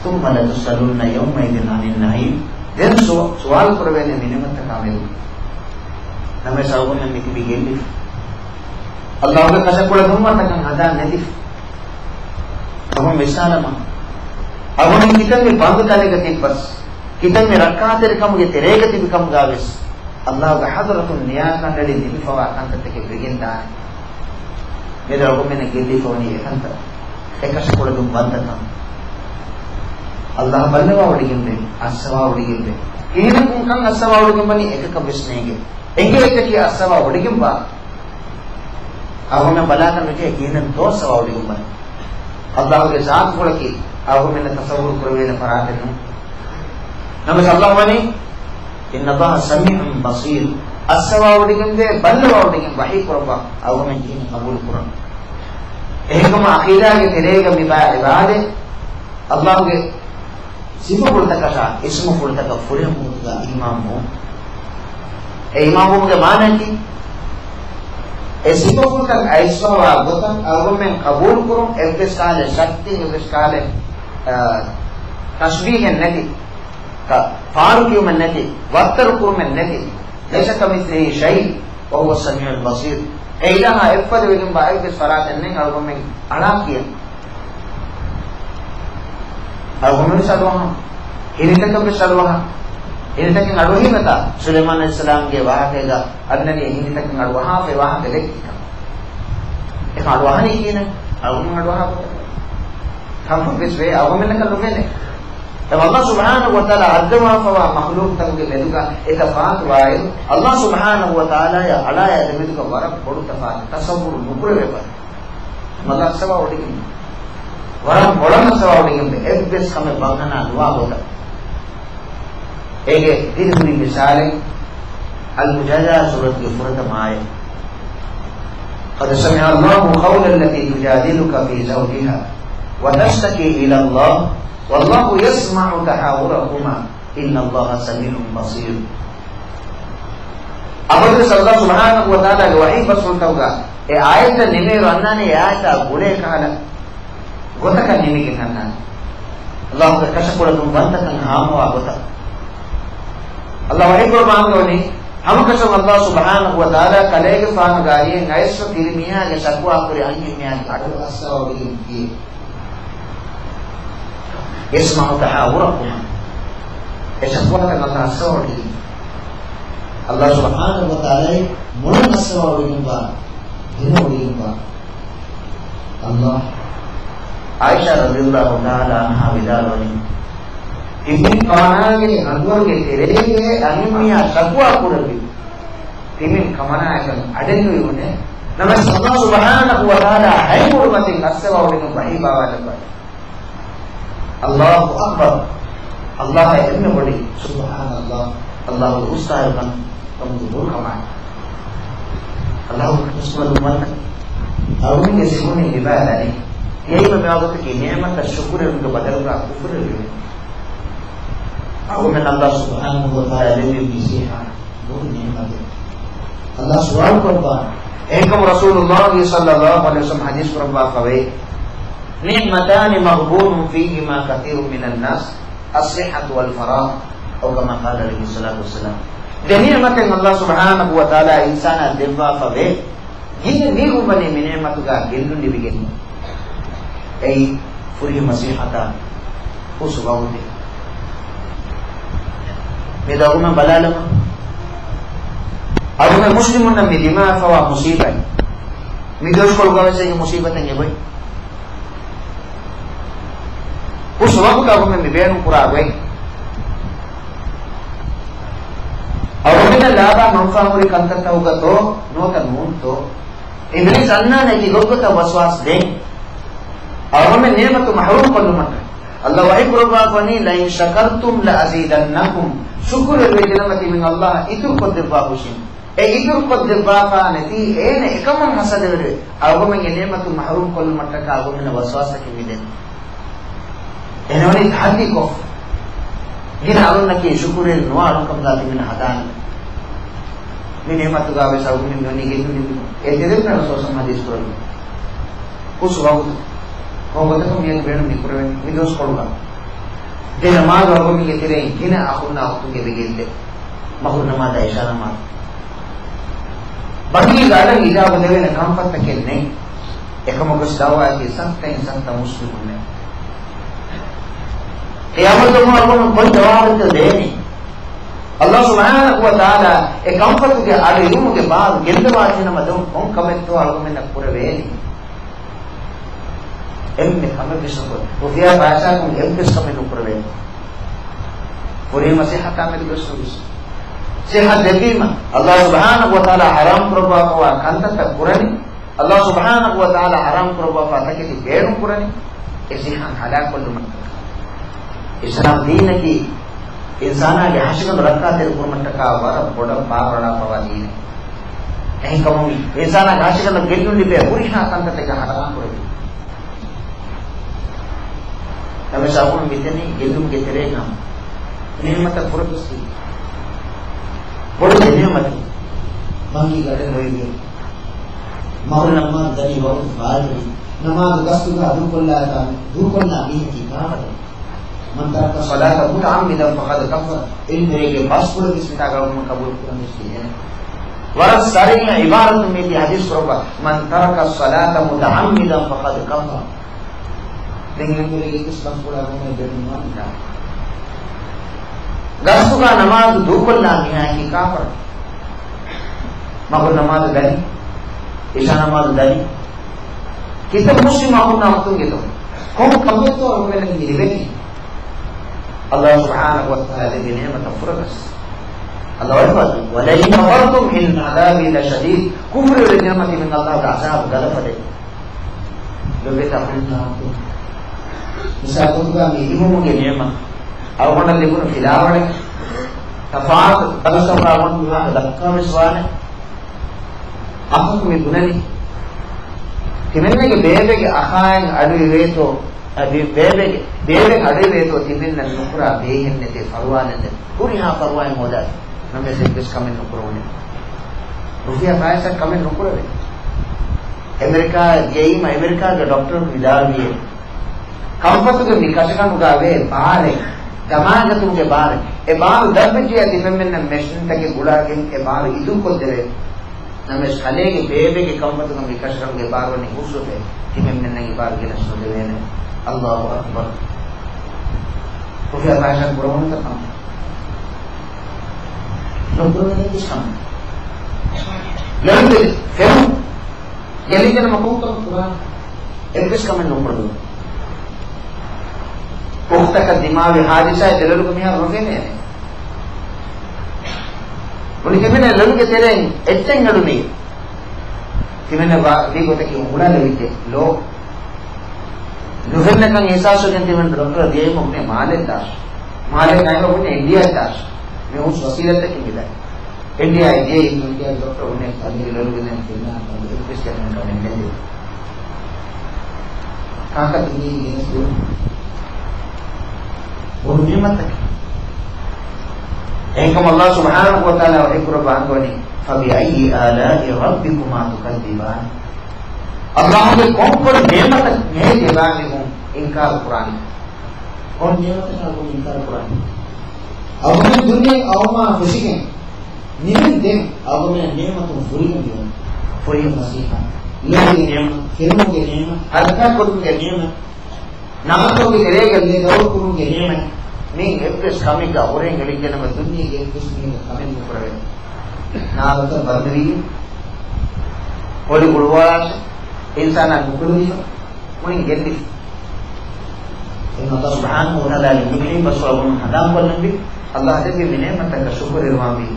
ثُمَّ لَتُسْأَلُنَّ يَوْمَئِذٍ عَنِ النَّعِيمِ. ދެން ސު-، ސުވާލު ކުރެވޭނެ މި ނިޢުމަތްތަކާ މެދު. ނަމަވެސް އަޅުގަނޑުމެން މިތިބީ ގެއްލިފަ. ﷲގެ ކަށަކުޅަދުންވަންތަކަން ހަދާން ނެތިފަ. އަޅުގަނޑު ވިސާލަމާ. އަޅުގަނޑު ކިތަންމެ ބަންދު ތަނެއްގަ ތިއްބަސް، ކިތަންމެ ރައްކާތެރިކަމުގެ ތެރޭގަ ތިބި ކަމުގަ ވެސް، ﷲގެ ޙަޟްރަތުން ނިޔާކަނޑައެޅި ނިމިފަވާ ކަންތައްތަކެއް ވެގެންދާނެ. މިއަދު އަޅުގަނޑުމެންނަށް ގެއްލިފަވަނީ އެކަންތައް، އެކަށަކުޅަދުން ވަންތަކަން. ﷲ ބައްލަވާވޮޑިގެންވޭ، އައްސަވާވޮޑިގެންވޭ. ކިހިނަކުން ކަން އައްސަވާވޮޑިގެންވަނީ އެކަކަށް ވެސް ނޭނގެ. އެނގޭ އެކަކީ އައްސަވާވޮޑިގެންވާ. އަޅުގަނޑުމެން ބަލާކަށް ނުޖެހޭ ކިހިނެއްތޯ އައްސަވާވޮޑިގެންވަނީ. ﷲގެ ޒާތުފުޅަކީ އަޅުގަނޑުމެންނަށް ތަޞައްވުރު ކުރެވޭނެ ފަރާތެއް ނޫން. ނަމަވެސް ﷲ ވަނީ، إِنَّ اللَّهَ سَمِيعٌ بَصِيرٌ. އައްސަވާވޮޑިގެންވޭ، ބައްލަވާވޮޑިގެން ވަޙީ ކުރައްވާ، އަޅުގަނޑުމެން ކިހިނެއް ޤަބޫލު ކުރަން؟ އެހެންކަމުން ޢަޤީދާގެ ތެރޭގަ މި ބާ ޢިބާދަތް، ﷲގެ ސިފަފުޅުތަކަށާ އިސްމުފުޅުތަކަށް ފުރިހަމަ ގޮތުގަ އީމާންވުން. އެ އީމާންވުމުގެ މާނައަކީ، އެ ސިފަފުޅުތައް އައިސްފަވާ ގޮތަށް އަޅުގަނޑުމެން ޤަބޫލުކުރުން، އެއްވެސް ކަހަލަ ޝައްކެއް، އެއްވެސް ކަހަލަ، އަ، ތަޝްބީހެއް ނެތި، ކަ-، ފާރުކިޔުމެއް ނެތި، ވައްތަރު ކުރުމެއް ނެތި. لَيْسَ كَمِثْلِهِ شَيْءٌ وَهُوَ السَّمِيعُ الْبَصِيرُ. އެ އިލާހާ އެއްފަދަ ވެގެންވާ އެއްވެސް ފަރާތެއް ނެތް އަޅުގަނޑުމެން އަޅާ ކިޔަން. އަޅުގަނޑުމެން ވެސް އަޑުއަހާ. ހިނދުތަކަށް ވެސް އަޑުއަހާ. ހިނދުތަކެއް އަޑުއެހީމަތާ؟ ސުލައިމާނު ޢަލައިހިއްސަލާމްގެ ވާހަކައިގަ އަންނަނީ ހިނދުތަކެއް އަޑުއަހާފައި ވާހަކަ ދެއްކިކަން. އެކަން އަޑުއަހަނީ ކިހިނެއް؟ އަޅުގަނޑުމެން އަޑުއަހާ ގޮތަށް. ކަންފަތް ވެސް ވޭ، އަޅުގަނޑުމެންނަކަށް ނުފެނޭ. އެ ﷲ ސުބްޙާނަހޫ ވަތަޢާލާ ހައްދަވާފަވާ މަޚްލޫޤުތަކުގެ މެދުގަ އެ ތަފާތު ވާއިރު، ﷲ ސުބްޙާނަހޫ ވަތަޢާލާއާ އަޅާއާ ދެމެދުގަ ވަރަށް ބޮޑު ތަފާތެއް ތަޞައްވުރު ނުކުރެވޭ ބައެއް. ﷲ އައްސަވާ ވޮޑިގެން، ވަރަށް ބޮޑަށް އައްސަވާ ވޮޑިގެން އެއްވެސް ކަމެއް ބަންހަނާ ނުވާ ގޮތަށް. އޭގެ ދިރިހުރި މިސާލެއް އަލް މުޖާދަލާ ސޫރަތުގެ ފުރަތަމަ އާޔަތް. قَدْ سَمِعَ اللَّهُ قَوْلَ الَّتِي تُجَادِلُكَ فِي زَوْجِهَا وَتَشْتَكِي إِلَى اللَّهِ وَاللَّهُ يَسْمَعُ تَحَاوُرَكُمَا إِنَّ اللَّهَ سَمِيعٌ بَصِيرٌ. އަބަދުވެސް ﷲ ސުބްޙާނަހޫ ވަތަޢާލާގެ ވަޙީ ބަސްފުޅުތަކުގަ އެ އާޔަތްތައް ނިމޭއިރު އަންނާނެ އެ އާޔަތާ ގުޅޭ ކަހަލަ ގޮތަކަށް ނިމިގެން އަންނާނެ. ﷲގެ ކަށަކުޅަދުން ވަންތަކަން ހާމަވާ ގޮތަށް. ﷲ ވަޙީކުރައްވާ އަންގަވަނީ، ހަމަކަށަވަރުން ﷲ ސުބްޙާނަހޫ ވަތަޢާލާ ކަލޭގެފާނުގެ އަރިހަށް އައިސްފަ ތިރި މީހާގެ ޝަކުވާ ކުރި އަންހެން މީހާގެ އަޑު އައްސަވާވޮޑިގެން ދިޔައީ. يَسْمَعُ تَحَاوُرَكُمَا. އެ ޝަކުވާތައް ﷲ އައްސަވާވޮޑިގެން. ﷲ ސުބްޙާނަހޫ ވަތަޢާލާ މޮޅަށް އައްސަވާވޮޑިގެންވާ، ދިމަވޮޑިގެންވާ. ﷲ. ޢާއިޝާ ރަޟިޔަﷲ ތަޢާލާ ޢަންހާ ވިދާޅުވަނީ، ތިމަން ކަމަނާގެ އަނދުރުގެ ތެރޭގައި އަންހެން މީހާ ޝަކުވާ ކުރެއްވި. ތިމަން ކަމަނާއަކަށް އަޑެއް ނުއިވުނޭ. ނަމަވެސް ﷲ ސުބްޙާނަހޫ ވަތަޢާލާ ހަތް ހުރުމަތިން އައްސަވާވޮޑިގެން ވަޙީ ބާވާލައްވާ. ﷲ އަކްބަރު. ﷲ އެންމެ ބޮޑި. ސުބްޙާނަﷲ. ﷲ ގެ އުސްތާހިރުކަން ކަމުގެ ބޮޑު ކަމާއި. ﷲ ގެ ކަށަކުޅަދުން ވަންތަ. އަޅުގަނޑުގެ ޒިހުނީ މިބާ ދަނީ. އެއީ މި ވާގޮތަކީ ނިޢުމަތަށް ޝުކުރެއްވުމުގެ ބަދަލުގަ ކުފުރެއްވުން. އަޅުގަނޑުމެން ﷲ ސުބްޙާނަހޫ ވަތަޢާލާ ދެއްވި މި ސިއްޙަ ބޮޑު ނިޢުމަތެއް. ﷲ ސުވާލު ކުރައްވާ. އެހެންކަމުން ރަސޫލުﷲ ޞައްލަﷲ ޢަލައިހި ވަސައްލަމަ ޙަދީޘް ކުރައްވާފަވޭ. نِعْمَتَانِ مَغْبُونٌ فِيهِمَا كَثِيرٌ مِنَ النَّاسِ، الصِّحَّةُ وَالْفَرَاغُ. أو كما قال عليه الصلاة والسلام. ދެ ނިޢުމަތެއް ﷲ ސުބްޙާނަހޫ ވަތަޢާލާ އިންސާނާ ދެއްވާފަ ވޭ. ގިނަ ނިޢުމަތެއް މި ނިޢުމަތުގަ ގެއްލުން ލިބިގެން. އެއީ ފުރީ މަސިއްޙަތާ ހުސް ވަގުތެއް. މި ދަގުމަ ބަލާލަމާ. އަޅުގަނޑު މުސްލިމުންނަށް މި ދިމާވެފަވާ މުސީބަތް. މި ދުވަސްކޮޅުގަވެސް އޭގެ މުސީބަތެއް އެބައޮތް. ހުސް ވަގުތަށް އަޅުގަނޑުމެން މި ބޭނުން ކުރާ ގޮތް. އަޅުގަނޑުމެންނަށް ލާބާ މަންފާހުރި ކަންތައްތަކުގަތޯ ނުވަތަ ނޫންތޯ؟ އިބްލީސް އަންނާނެ އެކި ގޮތްގޮތަށް ވަސްވާސް ދޭން. އަޅުގަނޑުމެން ނިޢުމަތު މަޙްރޫމް ކޮށްލުމަށްޓަކައި. ﷲ ވަޙީ ކުރައްވާފަވަނީ، لئن شكرتم لأزيدنكم. ޝުކުރުވެރިވެ ދިނަމަތި މިން ﷲ އިތުރުކޮށްދެއްވާ ހުށިން. އެ އިތުރުކޮށްދެއްވާފާ ނެތީ އޭނަ އެކަމުން ހަސަދަވެރިވެ، އަޅުގަނޑުމެން އެ ނިޢުމަތު މަޙްރޫމް ކޮށްލުމަށްޓަކާ އަޅުގަނޑުމެންނަށް ވަސްވާސްތަކެއް މިދޭނެ. އެހެންވެ ތަޙައްދީކޮށް، ގިނަ އަޅުންނަކީ ޝުކުރުވެރި ނުވާ އަޅުން ކަމުގަ ތިމެން ހަދާނެ. މި ނިޢުމަތުގަ ވެސް އަޅުގަނޑުމެން މި ވަނީ ގެއްލުން ލިބިގެން. އެ ތެދެއް ރަސޫލު ޙަދީޘް ކުރައްވި. ހުސް ވަގުތު. ކޮން ގޮތަކަށް މިއަދު ބޭނުން މި ކުރެވެނީ؟ މި ދުވަސްކޮޅުގަ. ދެ ނަމާދު އަޅުގަނޑުމެންގެ ތެރެއިން ގިނަ އަޚުންނާ އުޚްތުން އެބަ ގެއްލޭ. މަޣްރިބު ނަމާދާ އިޝާ ނަމާދު. ބަންގީގެ އަޑަށް އިޖާބަ ދެވޭނެ ކަންފަތްތަކެއް ނެތް. އެކަމަކުވެސް ދަޢުވާއަކީ ސައްތައިން ސައްތަ މުސްލިމުންނޭ. ޤިޔާމަތް ދުވަހު އަޅުގަނޑު ކޮން ޖަވާބެއްތޯ ދޭނީ؟ ﷲ ސުބްޙާނަހޫ ވަތަޢާލާ އެ ކަންފަތުގެ އަޑު އިވުމުގެ ބާރު ގެއްލަވާފައިވީ ނަމަ ދެން ކޮން ކަމެއްތޯ އަޅުގަނޑުމެންނަށް ކުރެވޭނީ؟ އެންމެ ކަމެއް ވެސް ނުކުރޭ. ރުފިޔާ ފައިސާކުން އެއްވެސް ކަމެއް ނުކުރެވޭ. ފުރީ މަސިއްޙަތާ މެދު ވެސް ނުވިސް. ސިއްޙަތު ދެއްވީމަ، ﷲ ސުބްޙާނަހޫ ވަތަޢާލާ ޙަރާމް ކުރައްވާފައިވާ ކަންތައްތައް ކުރަނީ، ﷲ ސުބްޙާނަހޫ ވަތަޢާލާ ޙަރާމް ކުރައްވާފައިވާ ތަކެތި ބޭނުން ކުރަނީ، އެ ސިއްޙަތު ހަލާކުކޮށްލުމަށްޓަކާ. އިސްލާމް ދީނަކީ އިންސާނާގެ ހަށިގަނޑު ރައްކާތެރިކުރުމަށްޓަކާ ވަރަށް ބޮޑަށް ބާރުއަޅާފައިވާ ދީނެއް. އެހެންކަމުން އިންސާނާގެ ހަށިގަނޑަށް ގެއްލުން ލިބޭ ހުރިހާ ކަންތައްތަކެއް ޙަރާމް ކުރެވި. ނަމަވެސް އަޅުގަނޑު މިތަނީ ގެއްލުމުގެ ތެރޭގަ ނިޢުމަތަށް ފުރަގަސްވީ. ބޮޑު ދެ ނިޢުމަތެއް. ބަންގީގެ އަޑަށް ނުއިވޭ. މަޣްރިބު ނަމާދު ދަނީ ވަގުތު ފާރުވީ. ނަމާދު ގަސްތުގަ ދޫކޮށްލާ، ދޫކޮށްލާ މީހަކީ ކާފަރެއް. من ترك الصلاة متعمدا فقد كفر. އެއްވެގެ ބަސްފުޅަކީ މިތާގަ އަޅުގަނޑު ޤަބޫލު ކުރަން ވެސް ދިޔައެއް. ވަރަށް ސަރީޙު ޢިބާރަތުން މީތި ޙަދީޘް ކުރައްވާ، من ترك الصلاة متعمدا فقد كفر. ދެން އެންމެ ގެއްލުން ބަސްފުޅާ ގޮމެ ބެނުން ނުވާނެ. ގަސްތުގަ ނަމާދު ދޫކޮށްލާ މީހާއަކީ ކާފަރު. މަގު ނަމާދު ދަނީ، އިޝާ ނަމާދު ދަނީ. ކިތައް މުސްލިމް އަޚުންނާ އުޚްތުންގެތޯ؟ ކޮން ކަމެއްތޯ އަޅުގަނޑަށް މި ލިބެނީ؟ ﷲ ސުބްޙާނަހޫ ވަތަޢާލާ ދެއްވި ނިޢުމަތަށް ފުރަގަސް. ﷲ ވަރަށް ވަރު، ވަލައިން ކަފަރްތުމް އިން ޢަޛާބީ ލަޝަދީދް. ކުފުރުވެރި ނިޢުމަތީ މިން ﷲގެ ޢަޛާބު ގަލަފަދޭ. ލޮބެތި އަޚުންނާ އުޚްތުން. މިސާލު ގޮތުގަ މި އިވުމުގެ ނިޢުމަތް އަޅުގަނޑަށް ލިބުނު ފިލާވަޅެއް. ތަފާތު ދަރުސްތަކުގަ ވަން ވާހަކަ ދައްކާވެސް ވާނެ. އަޚަކު މި ބުނަނީ، ތިމެންނަގެ ބޭބެގެ އަޚާއިން އަޑުއިވޭތޯ، އަދި ބޭބެގެ، ބޭބެން އަޑުއިވޭތޯ ތިމެންނަށް ނުކުރާ ބޭހެއް ނެތޭ، ފަރުވާއެއް ނެތޭ. ހުރިހާ ފަރުވާއެއް ހޯދާ، ނަމަވެސް އެއްވެސް ކަމެއް ނުކުރެވުނެ. ރުފިޔާ ފައިސާ ކަމެއް ނުކުރެވޭ. އެމެރިކާ ދިޔައީމަ އެމެރިކާގެ ޑޮކްޓަރު ވިދާޅުވިއޭ، ކަންފަތުގެ މި ކަށަގަނޑުގަ ވޭ ބާރެއް، ދަމާގަތުމުގެ ބާރެއް، އެ ބާރު ދަށްވެއްޖެޔާ ތިމެންމެންނަށް މެޝިންތަކެއް ގުޅާގެން އެ ބާރު އިދޫކޮށްދެވޭ. ނަމަވެސް ކަލޭގެ ބޭބެގެ ކަންފަތުގަ މި ކަށަގަނޑުގެ ބާރު ވަނީ ހުސްވެފައި، ތިމެންމެންނަށް އެ ބާރު ގެނެސް ނުދެވޭނެ. ﷲ އަކްބަރު. ރުފިޔާ ފައިސާ ކުރެވުނުތަ ކަން؟ ނުކުރެވޭނެ ކަމެއް. ލޮލުގެ ފެނުން ގެއްލިގެން މަ ކޮންކަމެއް ކުރާނެ؟ އެއްވެސް ކަމެއް ނުކުރެވޭ. އުޚްތަކަށް ދިމާވި ހާދިސާއެއް ދެ ލޮލުގެ މީހާ ނުފެނޭނެ. މުޅި ތިމެން ލޮލުގެ ތެރެއިން އެއްޗެއް އަޑުނީ. ތިމެން ވާ ވީ ގޮތަކީ ހުޅާލެވިއްޖެ ލޯ. ނުފެންނަކަން އިޙްސާސްވެގެން ތިމެން ޑޮކްޓަރަށް ދިޔައީމަ ބުނޭ މާލެއަށް ދާށޭ. މާލެ ނައިމަ ބުނޭ އިންޑިއާއަށް ދާށޭ. މި ހުސް ވަސީލަތްތަކެއް މިދާ. އިންޑިއާ ދިޔައީ އިންޑިއާ ޑޮކްޓަރ ބުނޭ ތަން ލޮލުގެ ދެން ފެންނާ ތަން އެއްވެސް ކަމެއް ނެތް. ކާކަށް ދިނީ ގެނެސް ދުވަހު ބޮޑު ނިޢުމަތަކެއް. އެހެންކަމުން ﷲ ސުބްޙާނަހޫ ވަތަޢާލާ ވަޙީ ކުރައްވާ އަންގަވަނީ، فَبِأَيِّ آلَاءِ رَبِّكُمَا تُكَذِّبَانِ. ﷲގެ ކޮންކޮން ނިޢުމަތަކަށް މި ދެބައިމީހުން އިންކާރު ކުރާނީ؟ ކޮން ނިޢުމަތަކަށް އިންކާރު ކުރާނީ؟ އަޅުގަނޑު ދުނިޔެ އައުމާ ފެށިގެން ނިމެންދެން އަޅުގަނޑު ނިޢުމަތުން ފުރިހަމަ ދިޔުން. ފުރިހަމަ ނަސީހަތް. ލޯބި ނިޢުމަތް، ފެނުމުގެ ނިޢުމަތް، ހަރަކާތް ކުރުމުގެ ނިޢުމަތް، ނާކަމުގެ ތެރޭގަ ލޭ ދައުރު ކުރުމުގެ ނިޢުމަތް. މި އެއްވެސް ކަމެއްގަ ހުރެން އެޅިއްޖެނަމަ ދުނިޔޭގެ އެއްވެސް މީހަކަށް ކަމެއް ނުކުރެވޭ. ނާލަތައް ބަންދުވީ، ހޮޅި ގުޅުވާށެ، އިންސާނާ ނުކުޅެވިފަ، މުޅިން ގެއްލިފަ. އެހެން ﷲ ސުބްޙާނަހޫ ވަތަޢާލާގެ މި ބަސްފުޅު އަޅުގަނޑު ހަނދާން ކޮށްލަންވީ، ﷲ ދެއްވި މި ނިޢުމަތަކަށް ޝުކުރުވެރިވާންވީ.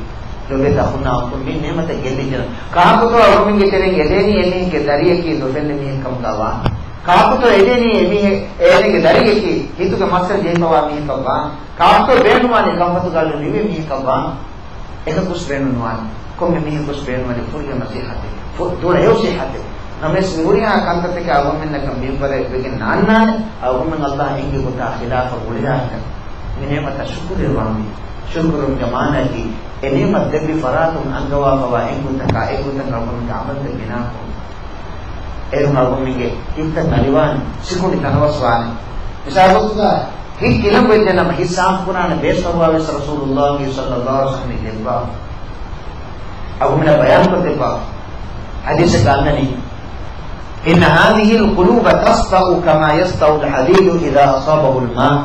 ލޮބުވެތި އަޚުންނާ އުޚްތުން، މި ނިޢުމަތަށް ގެއްލިއްޖެނަމަ، ކާކުތޯ އަޅުގަނޑުމެންގެ ތެރެއިން އެދޭނީ އެމީހެއްގެ ދަރިއަކީ ނުފެންނަ މީހެއް ކަމުގަ ވާން؟ ކާކުތޯ އެދޭނީ އެމީހެއް އޭނަގެ ދަރިއަކީ ހިތުގެ މައްސަލަ ޖެހިފަވާ މީހަކަށް ވާން؟ ކާކުތޯ ބޭނުންވާނީ ކަންފަތުގަ އަޅު ނިވޭ މީހަކަށް ވާން؟ އެކަކުވެސް ބޭނުންވާނެ. ކޮންމެ މީހަކުވެސް ބޭނުންވާނެ ފުރިހަމަ ނަސީހަތެއް، ފު-، ދުޅަހެޔޮ ނަސީހަތެއް. ނަމަވެސް މި ހުރިހާ ކަންތައްތަކެއް އަޅުގަނޑުމެންނަކަށް މިންވަރެއް ވެގެން ނާންނާނެ، އަޅުގަނޑުމެން ﷲ އެނގި ގޮތާ ޚިލާފަށް އުޅޭހާ ހިތަށް. މި ނިޢުމަތަށް ޝުކުރުވެރިވާންވީ. ޝުކުރުވުމުގެ މާނައަކީ، އެ ނިޢުމަތް ދެއްވި ފަރާތުން އަންގަވާފަވާ އެއްގޮތަކާ އެއްގޮތަށް އަޅުގަނޑުމެންގެ ޢަމަލުތައް ބިނާކުރުން. އޭރުން އަޅުގަނޑުމެންގެ ހިތްތައް ނަރިވާނެ، ސިކުނޑި ތަނަވަސްވާނެ. މިސާލުގަ ހިތް ކިލަނބުވެއްޖެނަމަ ހިތް ސާފުކުރާނެ ބޭސް ފަރުވާވެސް ރަސޫލުﷲ ޞައްލަﷲ ޢަލައިހި ވަސައްލަމަ ދެއްވާ. އަޅުގަނޑުމެންނަށް ބަޔާންކޮށް ދެއްވާ. ޙަދީޘެއްގަ އަންނަނީ، إن هذه القلوب تصدأ كما يصدأ الحديد إذا أصابه الماء.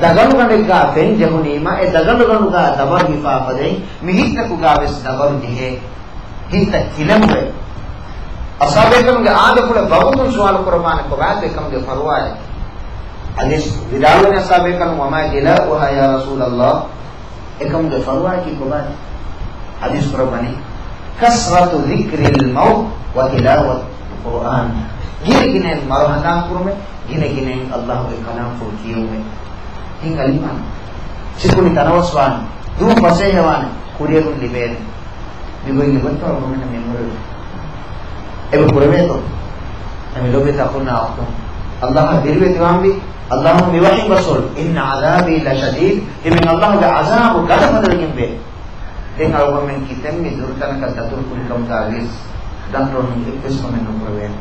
ދަގަނޑުގަނޑެއްގަ ފެން ޖެހުނީމަ، އެ ދަގަނޑުގަނޑުގަ ދަބަރު ހިފާ ފަދައިން މި ހިތްތަކުގަ ވެސް ދަބަރު ޖެހޭ. ހިތްތައް ކިލަނބުވެ. އަޞްޙާބު ކަމުގެ އާދަފުޅަށް ވަގުތުން ސުވާލު ކުރައްވާނެ ކޮބާތޯ އެކަމުގެ ފަރުވާއެއް. ޙަދީޘް ވިދާޅުވަނީ އަޞްޙާބު ކަމު، وما جلاؤها يا رسول الله؟ އެކަމުގެ ފަރުވާއަކީ ކޮބާތޯ؟ ޙަދީޘް ކުރައްވަނީ، كثرة ذكر الموت وتلاوة القرآن. ގިނަ ގިނައިން މަރު ހަނދާން ކުރުމެއް، ގިނަ ގިނައިން ﷲ ގެ ކަލާމްފުޅު ކިޔެވުމެއް. ހިތް އަލިވާނެ. ސިކުނޑި ތަނަވަސްވާނެ. ދުވަހު ފަސޭހަވާނެ. ކުރިއެރުން ލިބޭނެ. މި ގޮތް ގޮތްތައް އަޅުގަނޑުމެންނަށް މި އުމުރު އެބަ ކުރެވޭތޯ؟ އެމި ލޮބުވެތި އަޚުންނާ އުޚްތުން، ﷲ އަށް ދިރިވެތިވާންވީ. ﷲ މި ވަޙީ ބަސްފުޅު، إن عذابي لشديد، ތިމަން ﷲ ގެ ޢަޛާބު ގަދަ ފަދަވެގެންވޭ. ދެން އަޅުގަނޑުމެން ކިތަންމެ ދުރުތަނަކަށް ދަތުރު ކުރި ކަމުގަ ވިޔަސް، ޑޮކްޓަރުން އެއްވެސް ކަމެއް ނުކުރެވޭނެ.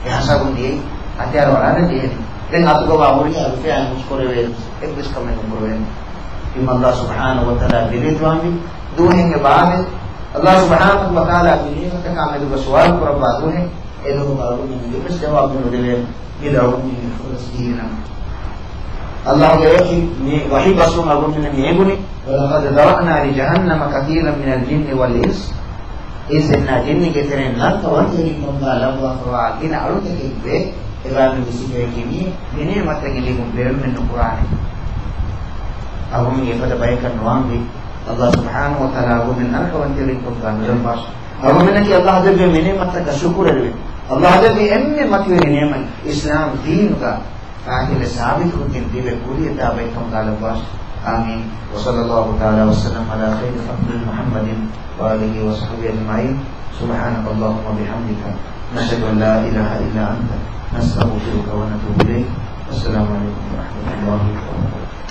އެ ހިސާބުން ދިޔައީ، ހަތިޔާރު އަޅާނެ ޖެހޭނެ. ދެން އަތުގަވާ ހުރިހާ ރުފިޔާއެއް ހުސްކުރެވޭ، އެއްވެސް ކަމެއް ނުކުރެވޭނެ. ތިމަން ﷲ ސުބްޙާނަހޫ ވަތަޢާލާ ދިރިވެތިވާންވީ. ދުވަހެއް އެބައާވޭ. ﷲ ސުބްޙާނަހޫ ވަތަޢާލާ މި ނިޢުމަތަކާ މެދުގަ ސުވާލު ކުރައްވާ ދުވަހެއް، އެ ދުވަހު އަޅުގަނޑުމެން އެއްވެސް ޖަވާބެއް ނުދެވޭނެ. މި އަޅުގަނޑުމެންގެ ފުރަސް ދީނަށް. ﷲ ގެ ވަޙީ، މި ވަޙީ ބަސްފުޅުން އަޅުގަނޑުމެންނަށް އެނގުނީ، ولقد ذرأنا لجهنم كثيرا من الجن والإنس. އިންސެއްނާ ޖިންނިގެ ތެރެއިން ނަރަކަވަންތައް ކަމުގަ ލައްވާފަވާ ގިނަ އަޅުތަކެއްވޭ. އެބައިމީހުންގެ ސިފައަކީ މި ނިޢުމަތްތައް ގެންދިއުން ބޭނުމެއް ނުކުރާނެ. އަޅުގަނޑުމެން އެފަދަ ބަޔަކަށް ނުވާންވީ. ﷲ ސުބްޙާނަހޫ ވަތަޢާލާ އަޅުގަނޑުމެން ނަރަކަވަންތައް ކަމުގަ ނުލައްވާށި. އަޅުގަނޑުމެންނަކީ ﷲ ދެއްވި މި ނިޢުމަތްތަކަށް ޝުކުރުވެރިވެ. ﷲ ދެއްވި އެންމެ މަތިވެރި ނިޢުމަތް އިސްލާމް ދީނުގަ އާޚިރަތް ސާބިތުކޮށްގެން ދިވެ ކުރިޔަށްދާ ބައެއް ކަމުގަ ލައްވާށި. آمين. وصلى الله تعالى وسلم على خير خلقه محمد وآله وصحبه أجمعين. سبحانك اللهم وبحمدك، نشهد أن لا إله إلا أنت، نستغفرك ونتوب إليك. والسلام عليكم ورحمة الله وبركاته.